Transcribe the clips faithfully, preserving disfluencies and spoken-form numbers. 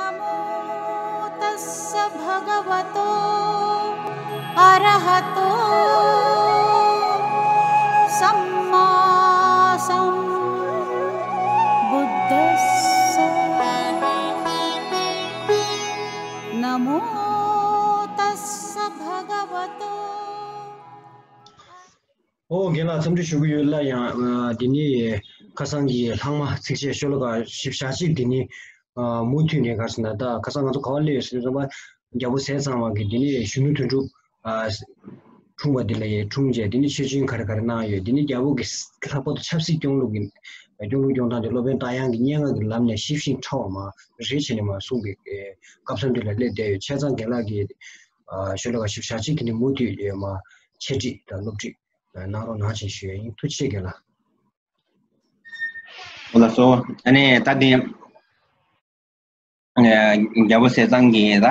नमो तस्स भगवतो अरहतो सम्मा सम्बुद्धस्स। नमो तस्स भगवतो ཨོ་རྒན་ལགས་འཚམས་འདྲི་ཞུ་གི་ཡོད་ལ། ཡང་ཨ་འདི་ནི་ཁ་སང་གི་ལྷག་མ་ཚིགས་བཅད་ཤོ་ལོ་ཀ་བཞི་བཅུ་ཞེ་གཅིག་འདི་ནི་ཨ་མུ་མཐུད་ནས་ག་རེ་ཟེར་ན། ད་ཁ་སང་ང་ཚོ་ག་པར་སླེབས་ཡོད་ཟེར་ན། རྒྱལ་པོ་ཟས་གཙང་བ་གི་འདི་ནི་གཞོན་ནུ་དོན་གྲུབ་ཨ་འཁྲུངས་པ་འདི་ལ་ཡི་འཁྲུངས་རྗེས་འདི་ནི་ཆོས་སྦྱིན་ག་རེ་ག་རེ་གནང་ཡོད། འདི་ནི་རྒྱལ་པོ་གི་ལྷག་པར་དུ་ཆབ་སྲིད་སྐྱོང་ལུགས་ཀྱི་སྐྱོང་ལུགས་སྐྱོང་སྟངས་དེ་སློབ་དཔོན་རྟ་དབྱངས་ཀྱི་སྙན་ངག་གི་ལམ་ནས་ཞིབ་ཅིང་ཕྲ་བ་མ་རེ་བྱས་ནས་མ་གསུངས་པའི་སྐབས་སུ་འདི་ལ་སླེབས་བསྡད་ཡོད། བྱས་ཙང་རྒན་ལགས་ཀྱིས་ཨ་ཤོ་ལོ་ཀ་བཞི་བཅུ་ཞེ་གཅིག་དེ་ནི་མུ་མཐུད་ཡོད་མ་འཆད་ཁྲིད་དང་སློབ་ཁྲིད་གནང་རོགས་གནང་ཞེས་ཞུ་ཡ་ཡིན། ཐུགས་རྗེ་ཆེ་རྒན་ལགས། འོ་ལགས་སོ། ཨ་ནི་ད་དེ་རྒྱལ་པོ་ཟས་གཙང་གིས་ད་ཨ་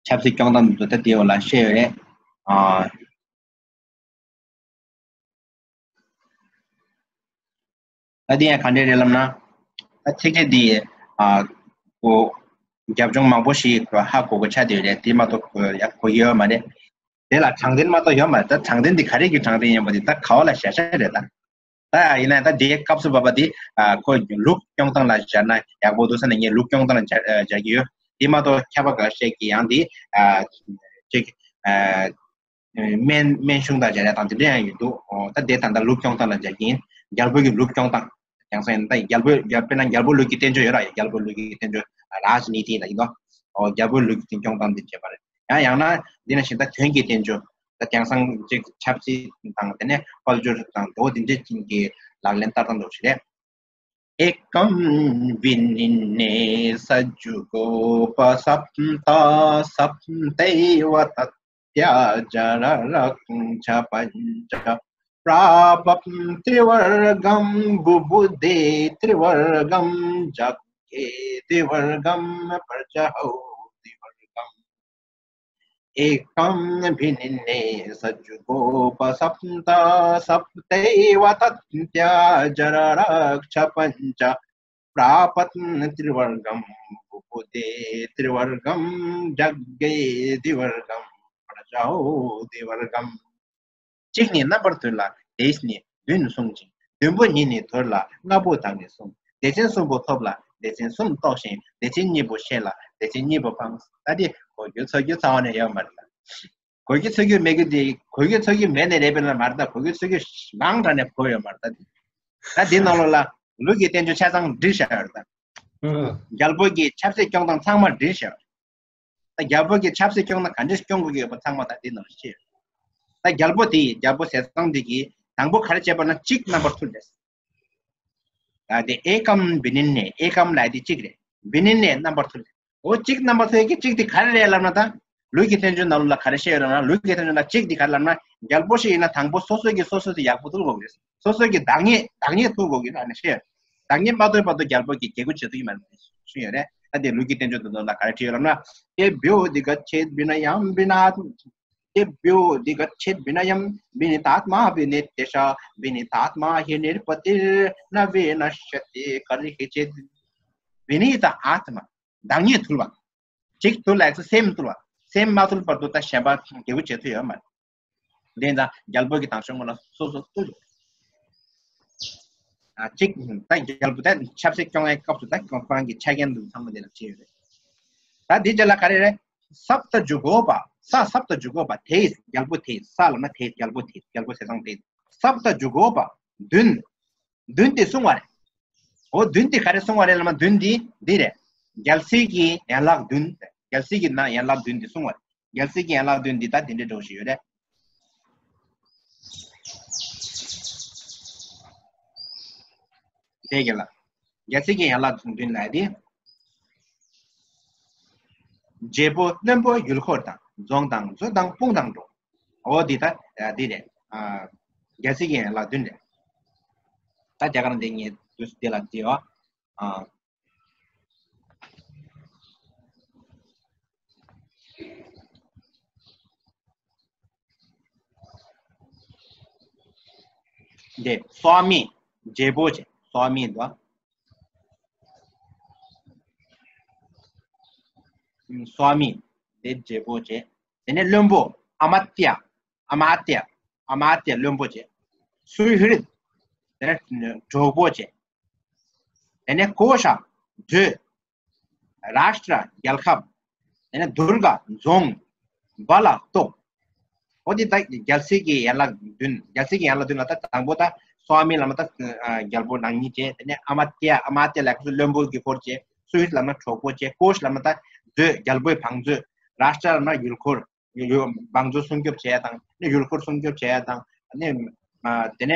ཆབ་སྲིད་སྐྱོང་སྟངས་འདི་ཚོ་ད་དེའི་འོག་ལ་བཤད་ཡོད་རེད། ཨ་ད་དེ་ཡང་ག་འདྲས་རེད་ལབ་ན། ད་ཚིགས་བཅད་འདི་ཨ་གོ་རྒྱབ་ལྗོངས་མང་པོ་ཞིག་ཧ་གོ་གི་ཆགས་བསྡད་ཡོད་རེད། དེ་མ་གཏོགས་ཡག་གོ་གི་ཡོད་མ་རེད། དེ་ལ་དྲང་བདེན་མ་གཏོགས་ཡོད་མ་རེད། ད་དྲང་བདེན་འདི་ག་རེ་གི་དྲང་བདེན་ཡིན་པ་འདི་ད་ག་བ་ལ་བཞག་བཞག་རེད་ད། ད་ཡིན་ན་ད་དེའི་སྐབས་སུ་བབ་པ་འདི་ཨ་ཁོ་ལུགས་སྐྱོང་སྟངས་ལ་བཞག་ན་ཡག་པོ་འདུག་ཟེར་ནས་ངས་ལུགས་སྐྱོང་སྟངས་ལ་སྦྱར་ཨ་སྦྱར་གྱི་ཡོད། དེ་མ་གཏོགས་ཁྱད་པར་འགའ་ཤས་ཀྱི་ཡང་འདི་ཨ་ཅིག་ཨ་སྨན་སྨན་གཞུང་དང་སྦྱར་ཡ་དང་དེ་འདྲ་ཡང་ཡོད་འདུག། ཨོ་ད་དེ་ད་ལྟ་ལུགས་སྐྱོང་སྟངས་ལ་སྦྱར་གྱི་ཡིན། རྒྱལ་པོ་གི་ལུགས་སྐྱོང་སྟངས། ཡང་སེ་ད་རྒྱལ་པོ་རྒྱལ་དཔེར་ན་རྒྱལ་པོ་ལུགས་ཀྱི་བསྟན་བཅོས་ཡོད་ར། རྒྱལ་པོ་ལུགས་ཀྱི་བསྟན་བཅོས་རཱ་ཇ་ནི་ཏི་ལ་ཡིན་ནོ། ཨོ་རྒྱལ་པོ་ལུགས་ཀྱི་སྐྱོང་སྟངས་འདི་བྱེད་པ་རེད། ཡང་ཡང་ན་འདི་ནང་བཞིན་ད་དོན་གྱི་བསྟན་བཅོས་ད་དེང་སང་ཅིག་ཆབ་སྲིད་དང་དེ་ནས་དཔལ་འབྱོར་དང་དོ་འདི་འདྲའི་ཅན་གྱི་ལག་ལེན་བསྟར་སྟངས་འདྲ་བོ་ཞིག་རེད། एकं विनिन्ने सज्जुगोपसप्त सप्तैव तत्याजररक्ष पञ्च प्रापं त्रिवर्गं बुबुधे त्रिवर्गं जग्गे द्विवर्गं प्रजहौ द्विवर्गम्। एकं विनिन्ने सज्जुगोपसप्त सप्तैव तत्याजररक्ष पञ्च प्रापं त्रिवर्गं बुबुधे त्रिवर्गं जग्गे द्विवर्गं प्रजहौ द्विवर्गम्། གཅིག་ནི་རྣམ་པར་ཐུལ་ལ། དེས་ནི་བདུན་བསྲུང་ཞིང་། བདུན་པོ་ཉིད་ནི་དོར་ལ། ལྔ་པོ་དག་ནི་བསྲུང་། སྡེ་ཚན་གསུམ་པོ་ཐོབ་ལ། སྡེ་ཚན་གསུམ་རྟོགས་ཤིང་། སྡེ་ཚན་གཉིས་པོ་ཤེས་ལ། སྡེ་ཚན་གཉིས་པོ་སྤངས། ད་དེ་གོ་རྒྱུ་ཚོར་རྒྱུ་རྩ་བ་ནས་ཡོད་མ་རེད་ད། གོ་རྒྱུ་ཚོར་རྒྱུ་མེད་རྒྱུ་དེ་གོ་རྒྱུ་ཚོར་རྒྱུ་མེད་ནས་རེད་པས་ན་མ་རེད་ད། གོ་རྒྱུ་ཚོར་རྒྱུ་མང་དྲགས་ནས་གོ་ཡོད་མ་རེད་ད། ད་དེ་ནང་ལོགས་ལ་ལུགས་ཀྱི་བསྟན་བཅོས་ཆ་ཚང་བསྒྲིགས་བཞག་ཡོད་རེད་ད། ཨང་། རྒྱལ་པོ་གི་ཆབ་སྲིད་སྐྱོང་སྟངས་ཚང་མ་བསྒྲིགས་བཞག་ཡོད་རེད། ད་རྒྱལ་པོ་གི་ཆབ་སྲིད་སྐྱོང་ན་ག་འདྲས་སྐྱོང་དགོས་ཀྱི་ཡོད་པ་ཚང་མ་ད་འདི་ནང་ཤེས་ཡོད། ད་རྒྱལ་པོ་དེ་ཡིས་རྒྱལ་པོ་ཟས་གཙང་འདི་གིས་དང་པོ་ག་རེ་བྱས་པ་ན་གཅིག་རྣམ་པར་ཐུལ་རེད། ད་དེ་ཨེ་ཀམ་བི་ནིན་ནེ། ཨེ་ཀམ་ལབ་དེ་གཅིག་རེད། བི་ནིན་ནེ་རྣམ་པར་ཐུལ་རེད། འོ་གཅིག་རྣམ་པར་ཐུལ་གྱི་གཅིག་དེ་ག་རེ་རེད་ལབ་ན། ད་ལུགས་ཀྱི་བསྟན་བཅོས་ནང་ལོགས་ལ་ག་རེ་བཤད་ཡོད་ལབ་ན། ལུགས་ཀྱི་བསྟན་བཅོས་ནང་གཅིག་དེ་ག་རེ་ལབ་ན། རྒྱལ་པོ་ཞིག་ཡིན་ན་དང་པོ་སོ་སོ་གི་སོ་སོ་དེ་ཡག་པོ་ཐུལ་དགོས་ཀྱི་རེད། སོ་སོ་གི་བདག་ཉིད་བདག་ཉིད་ཐུལ་དགོས་ཀྱི་རེད་ནས་བཤད་ཡོད། བདག་ཉིད་མ་ཐུལ་བར་དུ་རྒྱལ་པོ་གིས་བརྒྱད་དགུ་བྱེད་ཐུབ་ཀྱི་མ་རེད་ཞུས་ཡོད་རེད། ད་དེ་ལུགས་ཀྱི་བསྟན་བཅོས་དེ་ནང་ལ་ག་རེ་བྲིས་ཡོད་ལབ་ན། तेभ्योऽधिगच्छेद्विनयं विना तेभ्योऽधिगच्छेद्विनयं विनीतात्मा विनीतेशः विनीतात्मा हि नृपतिर्न विनश्यति कर्हिचित्। विनीत आत्मा། བདག་ཉིད་ཐུལ་བ། གཅིག་ཐུལ་ལ་སེམས་ཐུལ་བ། སེམས་མ་ཐུལ་བར་དུ་ད་གཞན་པ་བརྒྱད་དགུ་བྱེད་ཐུབ་ཡོད་མ་རེད། དེ་ཡིན་ཙང་རྒྱལ་པོ་གི་དང་ཤོག་ངོ་ལ་སོ་སོ་ཐུལ། ཨ་གཅིག་ད་རྒྱལ་པོ་ད་ཆབ་སྲིད་སྐྱོང་བའི་སྐབས་སུ་ད་ཁོ་རང་གི་ཆ་རྐྱེན་དུ་ཚང་མ་དེ་ལ་བྱས་ཡོད་རེད། ད་འདི་རྗེས་ལ་ག་རེ་རེད། सप्त जुगोप། स सप्त जुगोप། དེས་རྒྱལ་པོ་དེས། ས་ལབ་ན་དེས། རྒྱལ་པོ་དེས། རྒྱལ་པོ་ཟས་གཙང་དེས། सप्त जुगोप། བདུན། བདུན་དེ་གསུང་བ་རེད། འོ་བདུན་དེ་ག་རེ་གསུང་བ་རེད་ལབ་ན། བདུན་དེ་འདི་རེད། རྒྱལ་སྲིད་ཀྱི་ཡན་ལག་བདུན། རྒྱལ་སྲིད་ཀྱི་ནང་ཡན་ལག་བདུན་དེ་གསུང་བ་རེད། རྒྱལ་སྲིད་ཀྱི་ཡན་ལག་བདུན་འདི་ད་དེ་འདྲའི་འགྲོ་བཞིན་ཡོད་རེད། དེ་ག་ལ། རྒྱལ་སྲིད་ཀྱི་ཡན་ལག་བདུན་ལ་དེ། བརྗེ་པོ་རྣོན་པོ་ཡུལ་འཁོར་དང་། རྫོང་དང་མཛོད་དང་སྤུངས་དང་འབྲོག། འོ་འདི་ད་འདི་རེད། ཨ་རྒྱལ་སྲིད་ཀྱི་ཡན་ལག་བདུན་རེད། ད་རྒྱ་གར་འདི་ངས་དུས་འདི་ལ་བརྗེ་བ། ཨ། འདི་སྭ་མི། བརྗེ་པོ་བྱས་སྭ་མི་འདུག། སྭ་མི། དེ་རྒྱལ་པོ་བྱས། དེ་ནས་བློན་པོ། ཨ་མ་ཏྱ། ཨ་མ་ཏྱ། ཨ་མ་ཏྱ་བློན་པོ་བྱས། སུ་ཧྲིད། དེ་ནས་གྲོགས་པོ་བྱས། དེ་ནས་ཀོ་ཤ། མཛོད། རཱཤ་ཊྲ། རྒྱལ་ཁབ། དེ་ནས་དུརྒ། རྫོང་། བ་ལ། སྟོབས། འོ་དེ་ད་རྒྱལ་སྲིད་ཀྱི་ཡན་ལག་བདུན། རྒྱལ་སྲིད་ཀྱི་ཡན་ལག་བདུན་ལ་ད་དང་པོ་ད་སྭ་མི་ལབ་ན་ད་ཨ་རྒྱལ་པོ་ནང་མི་བྱས། དེ་ནས་ཨ་མ་ཏྱ། ཨ་མ་ཏྱ་ལབ་ན་བློན་པོ་གི་སྐོར་བྱས། སུ་ཧྲིད་ལབ་ན་གྲོགས་པོ་བྱས། ཀོ་ཤ་ལབ་ན་ད་མཛོད། རྒྱལ་པོའི་བང་མཛོད། རཱཤ་ཊྲ་ལབ་ན་ཡུལ་སྐོར། ཡུལ་ཡུལ་བང་མཛོད་སྲུང་སྐྱོབ་བྱས་དང་། ནི་ཡུལ་སྐོར་སྲུང་སྐྱོབ་བྱས་དང་། ནི་ཨ་དེ་ནས་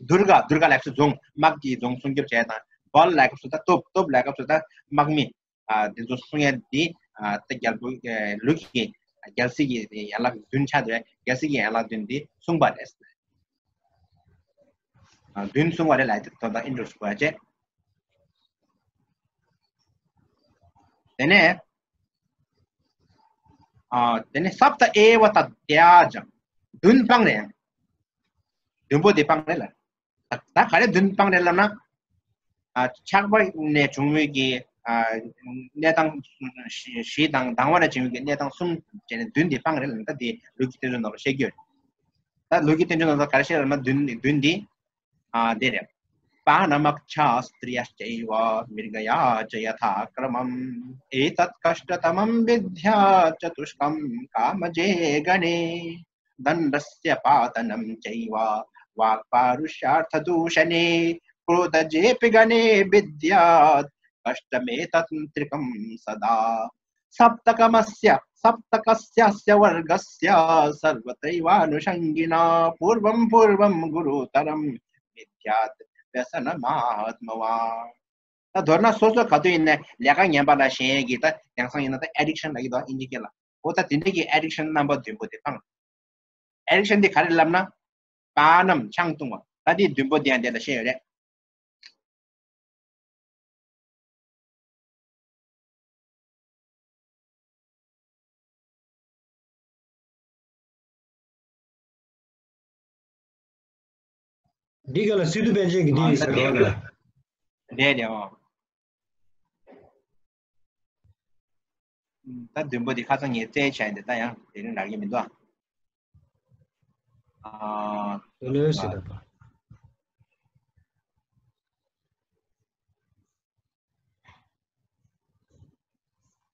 དུརྒ། དུརྒ་ལབ་ས་རྫོང་། དམག་གི་རྫོང་སྲུང་སྐྱོབ་བྱས་དང་། བ་ལ་ལབ་ས་ད་སྟོབས། སྟོབས་ལབ་ས་ད་དམག་མི། ཨ་དེ་ཚོ་སྲུང་ཡས་འདི། ཨ་ད་རྒྱལ་པོ་ཨ་ལུགས་ཀྱི་རྒྱལ་སྲིད་ཀྱི་ཡན་ལག་བདུན་ཆགས་འདུག། རྒྱལ་སྲིད་ཀྱི་ཡན་ལག་བདུན་འདི་གསུངས་པ་རེད། ཨ་བདུན་གསུངས་པ་རེད་ལ། དེ་དོན་དག་ཨིན་འགྲོ་ཞུ་བ་བྱས། དེ་ནས་ཨ་དེ་ནས་སབ་ཏ་ཨེ་ཝ་ཏ་ཏྱ་ཇ། བདུན་སྤངས་རེད། བདུན་པོ་དེ་སྤངས་རེད་ལ། ད་ད་ག་རེ་བདུན་སྤངས་རེད་ལབ་ན། ཨ་ཆགས་པ་ནས་བྱུང་བའི་གི་ཨ་གནས་སྟངས་བཞི་བཞི་དང་། སྡང་བ་ནས་བྱུང་བའི་གི་གནས་སྟངས་གསུམ་བྱས་ནས་བདུན་དེ་སྤངས་རེད་ལབ་ན། ད་དེ་ལུགས་ཀྱི་བསྟན་བཅོས་ནང་ལ་བཤད་རྒྱུ་ཡོད། ད་ལུགས་ཀྱི་བསྟན་བཅོས་ནང་ལ་ག་རེ་བཤད་ལབ་ན། བདུན་བདུན་འདི། ཨ་དེ་རེད། पानमक्षास्त्रियश्चैव मृगया च यथाक्रमम्। एतत् कष्टतमं विद्या चतुष्कं कामजे गणे। दण्डस्य पातनं चैव वाक्पारुष्यार्थदूषणे। क्रोधजेऽपि गणे विद्यात् कष्टमेतत् त्रिकं सदा। सप्तकमस्य सप्तकस्यास्य वर्गस्य सर्वत्रैवानुषङ्गिणा। पूर्वं पूर्वं गुरुतरं विद्यात् व्यसनमात्मवान्। ད་མདོར་ན་སོ་སོ་ག་དུས་ཡིན་ནའི་ལས་ཀ་ངན་པ་ལ་ཞེན་ཡས་ཀྱི་ད་ཡང་སང་ཡིན་ན་ད་ཨེ་ཌིག་ཤན་ལབ་ཀྱི་འདུག་ཨིན་ཇི་སྐད་ལ། འོ་ད་དེ་འདྲ་གི་ཨེ་ཌིག་ཤན་རྣམ་པ་བདུན་པོ་དེ་སྤངས། ཨེ་ཌིག་ཤན་དེ་ག་རེ་ལབ་ན། པཱ་ནམ། ཆང་བཏུང་བ། ད་དེ་བདུན་པོ་དེ་ཡང་དེ་ལ་བཤད་ཡོད་རེད། འདི་ག་ལ་སི་ཏུ་པཎ་ཆེན་གྱི་འདི་ཡིན་ཟེར་རོགས་ལ། འདས་འདས་འོ། ད་བདུན་པོ་འདི་ཁ་སང་ངས་བཙལ་བྱས་འདི་ད་ཡང་དེ་རིང་རག་གི་མི་འདུག་ཨ། ཨ། ལོས་ཟེར་ད་པ།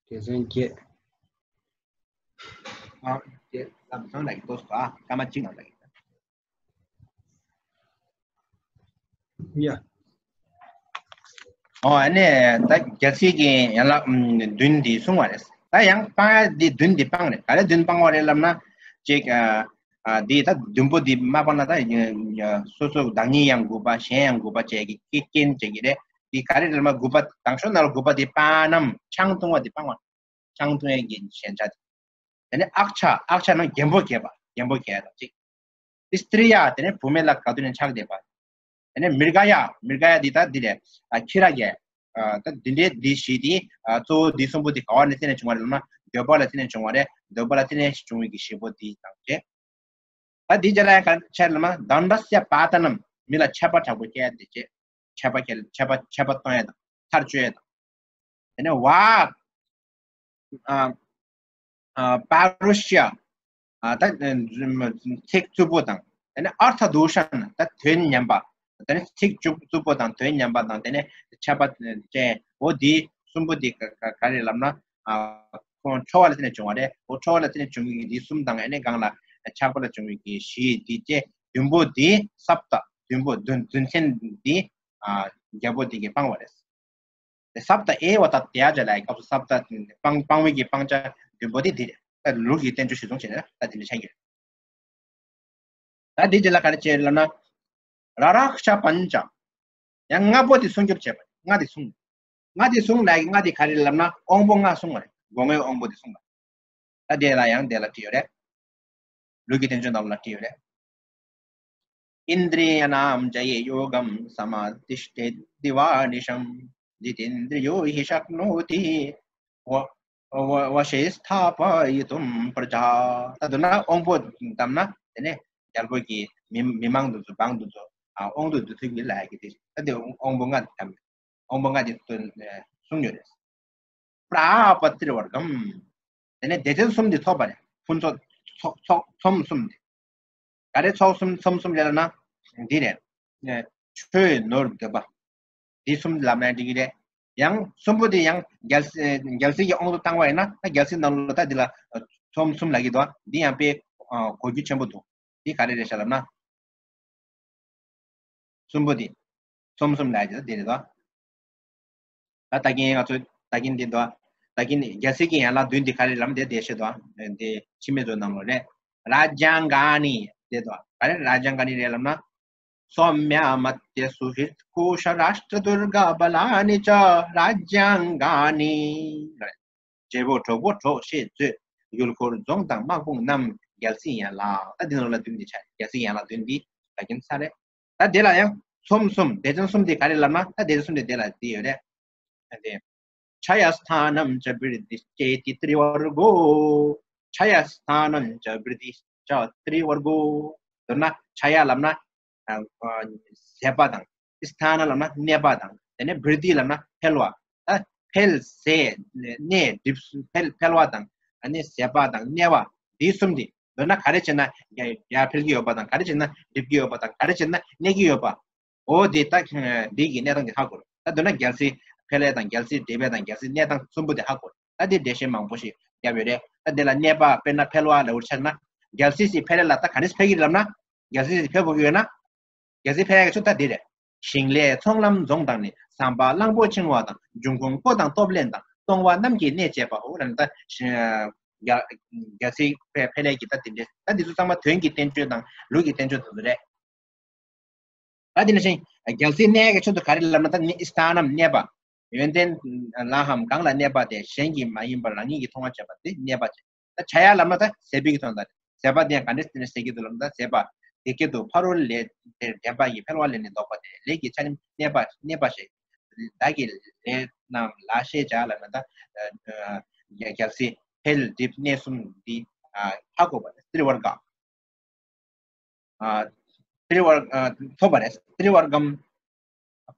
དེ་ཚན་བརྒྱད། ཨ། དེ་ལམ་སང་ལ་ཡིན་ཏོ་སོ། ཨ་སྐར་མ་གཅིག་ནང་ལ་ཡིན། ཡ། ཨོ་ཨ་ནི་ད་རྒྱལ་སྲིད་ཀྱི་ཡན་ལག་ཨམ་བདུན་འདི་གསུངས་པ་རེད། ད་ཡང་སྤང་ཡ་འདི་བདུན་འདི་སྤངས་རེད། ག་རེ་བདུན་སྤངས་པ་རེད་ལབ་ན། ཅིག་ཨ་ཨ་འདི་ད་བདུན་པོ་འདི་མ་སྤངས་ན་ད་ཡ་སོ་སོ་བདག་ཉིད་ཡང་འགུགས་པ། གཞན་ཡང་འགུགས་པ་བྱེད་ཀྱི་རྐྱེན་བྱེད་ཀྱི་རེད། འདི་ག་རེ་རེད་ལབ་ན། དགུ་པ་དང་ཤོས་ནང་ལ་དགུ་པ་འདི་པཱ་ནམ། ཆང་བཏུང་བ་འདི་སྤངས་པ། ཆང་བཏུང་ཡས་ཀྱི་ཞན་ཆ་དེ། དེ་ནས་ཨཀྵ། ཨཀྵ་ནང་རྒྱན་པོ་རྒྱས་པ། རྒྱན་པོ་རྒྱས་དང་གཅིག། དེ་སྟྲི་ཡ། དེ་ནས་བུད་མེད་ལ་ག་དུས་ནས་ཆགས་བསྡད་པ། དེ་ནས་མྲི་ག་ཡ། མྲི་ག་ཡ་འདི་ད་འདི་རེད། ཨ་ཁྱི་ར་རྒྱས། ཨ་ད་འདི་འདྲའི་འདི་བཞི་དེ། ཨ་གཙོ་བོ་འདི་གསུམ་པོ་འདི་ག་བ་ནས་བརྟེན་ནས་བྱུང་བ་རེད་ལབ་ན། འདོད་པ་ལ་བརྟེན་ནས་བྱུང་བ་རེད། འདོད་པ་ལ་བརྟེན་ནས་བྱུང་བའི་གི་བཞི་པོ་འདི་དང་བཅས། ད་འདི་རྗེས་ལ་ཡང་ག་རེ་ལབ་ན། དཎྜཱ་སྱ་པཱ་ཏཱ་ནམ། མི་ལ་ཆད་པ་དྲག་པོ་བཀལ་ཡ་འདི་བྱས། ཆད་པ་བཀལ། ཆད་པ་ཆད་པ་གཏོང་ཡ་དང་། ཐར་གཅོད་ཡ་དང་། དེ་ནས་ཝཱ་ཀ་ཨ་ཨ་པཱ་རུ་ཤྱ། ཨ་ད་ཚིག་རྩུབ་པོ་དང་། དེ་ནས་ཨར་ཐ་དུ་ཤ་ན། ད་དོན་ཉམས་པ། དེ་ནས་ཚིག་རྩུབ་རྩུབ་པོ་དང་དོན་ཉམས་པ་དང་། དེ་ནས་ཆད་པ་བཅད། འོ་འདི་གསུམ་པོ་འདི་ག་ག་ག་རེ་ལབ་ན། ཨ་ཁོང་ཁྲོ་བ་ལ་བརྟེན་ནས་བྱུང་བ་རེད། འོ་ཁྲོ་བ་ལ་བརྟེན་ནས་བྱུང་བའི་འདི་གསུམ་དང་། ཨ་ནི་སྒང་ལ་ཆགས་པ་ལ་བྱུང་བའི་གི་བཞི་འདི་བཅས། བདུན་པོ་འདི་སབ་ཏ། བདུན་པོ་བདུན་བདུན་ཚན་འདི་ཨ་རྒྱལ་པོ་འདི་གིས་སྤངས་པ་རེད། དེ་སབ་ཏ་ཨེ་ཝ་ཏ་ཏྱ་ཇ་ལབ་ཡ་སྐབས་སུ་སབ་ཏ་སྤང་སྤང་བའི་གི་སྤང་བྱ་བདུན་པོ་དེ་འདི་རེད། ད་ལུགས་ཀྱི་བསྟན་བཅོས་གཞིར་བཟུང་བྱས་ནས་ད་འདི་འདྲ་ཆགས་ཀྱི་རེད། ད་འདི་རྗེས་ལ་ག་རེ་བྱས་ལབ་ན། རཱ་ར་ཀྵ་པཉྩ། ཡང་ལྔ་པོ་དེ་སྲུང་སྐྱོབ་བྱས་པ། ལྔ་དེ་སྲུང་། ལྔ་དེ་སྲུང་ལབ་ཡ་གི་ལྔ་དེ་ག་རེ་ལབ་ན། དབང་པོ་ལྔ་སྲུང་བ་རེད། སྒོ་ལྔའི་དབང་པོ་དེ་སྲུང་བ། ད་དེ་ལ་ཡང་དེ་ལ་བྲིས་ཡོད་རེད། ལུགས་ཀྱི་བསྟན་བཅོས་ནང་ལ་བྲིས་ཡོད་རེད། इन्द्रियाणां जये योगं समाधिष्ठेद्धिमानिशम्। जितेन्द्रियो हि शक्नोति व- व- वशे स्थापयितुं प्रजाम्। ད་དུ་ན་དབང་པོ་བསྡམས་ན་དེ་ནས་རྒྱལ་པོ་གི་མི་མི་མང་དེ་ཚོ་འབངས་དེ་ཚོ་ཨ་དབང་དུ་བསྡུ་ཐུབ་ཀྱི་ལབ་ཡ་གི་དེ། ད་དེ་དབང་པོ་ལྔ་དེ་བསྡམས། དབང་པོ་ལྔ་དེ་ཚོ་གསུངས་ཡོད་རེད། པྲཱ་པ་ཏྲི་བརྒམ། དེ་ནས་སྡེ་ཚན་གསུམ་འདི་ཐོབ་པ་རེད། ཕུན་ཚོགས་ཚོགས་ཚོགས་ཚོམ་གསུམ་འདི། ག་རེ་ཚོགས་གསུམ་ཚོམ་གསུམ་རེད་ལབ་ན། འདི་རེད། ཨེ། ཆོས་ནོར་འདོད་པ། འདི་གསུམ་ལབ་ན་འགྲིག་གི་རེད། ཡང་གསུམ་པོ་དེ་ཡང་རྒྱལ་སྲིད་རྒྱལ་སྲིད་ཀྱི་དབང་དུ་བཏང་བ་ཡིན་ན། ད་རྒྱལ་སྲིད་ནང་ལོགས་ད་འདི་ལ་ཚོམ་གསུམ་ལབ་ཀྱི་འདུག་འདི་ཡང་དཔེ་གོ་རྒྱུ་ཆེན་པོ་འདུག་འདི་ག་རེ་རེད་ཤག་ལབ་ན། གསུམ་པོ་དེ། ཚོམ་གསུམ་ལབ་ཀྱི་འདི་རེད་དོ། ད་ད་གིན་ང་ཚོ་ད་གིན་འདི་དོ། ད་གིན་རྒྱལ་སྲིད་ཀྱི་ཡན་ལག་བདུན་འདི་ག་རེ་ལབ་ན་དེ་བཤད་དོ། འདི་འཆི་མེད་མཛོད་ནང་ལོགས་རེད། རཱ་ཇཱ་ག་ནི་དེ་དོ། ག་རེ་རཱ་ཇཱ་ག་ནི་རེད་ལབ་ན། སོམྱ་མཏྱ་སུ་ཧྲྀ་ཀུ་ཤ་རཱཤྟྲ་དུརྒ་བ་ལཱ་ནི་ཅ་རཱ་ཇཱ་ག་ནི། བགྲེས་པོ་གྲོགས་པོ་གྲོགས་བཤེས་མཛོད། ཡུལ་འཁོར་རྫོང་དང་དམག་དཔུང་རྣམས། རྒྱལ་སྲིད་ཡན་ལག་ད་འདི་ནང་ལ་བདུན་འདི་ཆགས། རྒྱལ་སྲིད་ཡན་ལག་བདུན་འདི་ད་གིན་ཚར་རེད། ད་དེ་ལ་ཡང་ཚོམ་གསུམ། སྡེ་ཚན་གསུམ་འདི་ག་རེ་ལབ་ན། ད་སྡེ་ཚན་གསུམ་འདི་དེ་ལ་འདི་ཡོད་རེད། ད་དེ། ཆ་ཡ་སྟྷཱ་ནམ་ཅ་བྲི་ཏི་ཅེ་ཏི་ཏྲི་བརྒོ། ཆ་ཡ་སྟྷཱ་ནམ་ཅ་བྲི་ཏི་ཅ་ཏྲི་བརྒོ། མདོར་ན་ཆ་ཡ་ལབ་ན། ཨ། ཨ། ཟད་པ་དང་། སྟྷཱ་ན་ལབ་ན་གནས་པ་དང་། དེ་ནས་བྲི་ཏི་ལབ་ན་འཕེལ་བ། ད་འཕེལ་ཟད་གནས་འགྲིབ། འཕེལ་འཕེལ་བ་དང་། ཨ་ནི་ཟད་པ་དང་གནས་པ་འདི་གསུམ་འདི། མདོར་ན་ག་རེ་བྱས་ན་ཡར་ཡར་འཕེལ་གྱི་ཡོད་པ་དང་། ག་རེ་བྱས་ན་འགྲིབ་ཀྱི་ཡོད་པ་དང་། ག་རེ་བྱས་ན་གནས་ཀྱི་ཡོད་པ། འོ་དེ་ད་འདི་གི་གནས་སྟངས་དེ་ཧ་གོ་དགོས། ད་མདོར་ན་རྒྱལ་སྲིད་འཕེལ་ཡས་དང་། རྒྱལ་སྲིད་འགྲིབ་ཡས་དང་། རྒྱལ་སྲིད་གནས་སྟངས་གསུམ་པོ་དེ་ཧ་གོ། ད་དེ་འགྲེལ་བཤད་མང་པོ་ཞིག་བརྒྱབ་ཡོད་རེད། ད་དེ་ལ་གནས་པ་དཔེར་ན་འཕེལ་བ་ལབ་པ་ཆགས་ན། རྒྱལ་སྲིད་ཅིག་འཕེལ་ཡས་ལ་ད་ག་འདྲས་འཕེལ་གྱི་རེད་ལབ་ན། རྒྱལ་སྲིད་ཅིག་འཕེལ་དགོས་ཀྱི་ཡོད་ན། རྒྱལ་སྲིད་འཕེལ་ཡས་ཀྱི་ཆེད་དུ་ད་འདི་རེད། ཞིང་ལས་ཚོང་ལམ་རྫོང་དང་ནི། ཟམ་པ་གླང་པོ་འཆིང་བ་དང་། འབྱུང་ཁུངས་ཀོ་དང་སྟོབས་ལེན་དང་། གཏོང་བ་རྣམས་ཀྱི་གནས་བཅས་པའོ། ལབ་ན་ད་རྒྱལ་རྒྱལ་སྲིད་འཕེལ་འཕེལ་ཡས་ཀྱི་ད་དེ་འདྲས། ད་འདི་ཚོ་ཚང་མ་དོན་གྱི་བསྟན་བཅོས་དང་ལུགས་ཀྱི་བསྟན་བཅོས་དེ་ཚོ་རེད། ད་དེ་ནང་བཞིན་རྒྱལ་སྲིད་གནས་ཀྱི་ཆེད་དུ་ག་རེ་ལབ་ན། ད་ནི་སྟཱ་ནམ་གནས་པ། ཡོན་ཏན་ལའང་གང་ལ་གནས་པ་དེ། གཞན་གྱིས་མ་ཡིན་པར་རང་ཉིད་ཀྱིས་མཐོང་བར་བྱེད་པ་དེ་གནས་པ་བྱེད། ད་ཆ་ཡ་ལབ་ན་ད་ཟད་པའི་གི་དོན་དག་རེད། ཟད་པ་དེ་ཡང་ག་འདྲས་དེ་ནས་ཟད་ཀྱི་འདུག་ལབ་ན། ད་ཟད་པ་དེ་སྐད་དུ་ཕ་རོལ་ལས་དེ་འདྲེན་པ་ཡིས། འཕེལ་བ་ལས་ནི་ལྡོག་པ་སྟེ། ལས་ཀྱི་ཆ་མཉམ་གནས་པ་གནས་པ་ཞེས། བདག་གི་ལས་རྣམས་ལ་ཤེས་བྱ་ལབ་ན། ད་རྒྱལ་སྲིད་འཕེལ་འགྲིབ་གནས་གསུམ་འདི་ཧ་གོ་བ་ཏྲི་བརྒ་ཨ། ཏྲི་བར། ཨ། ཐོབ་པ་རེད། ཏྲི་བརྒམ་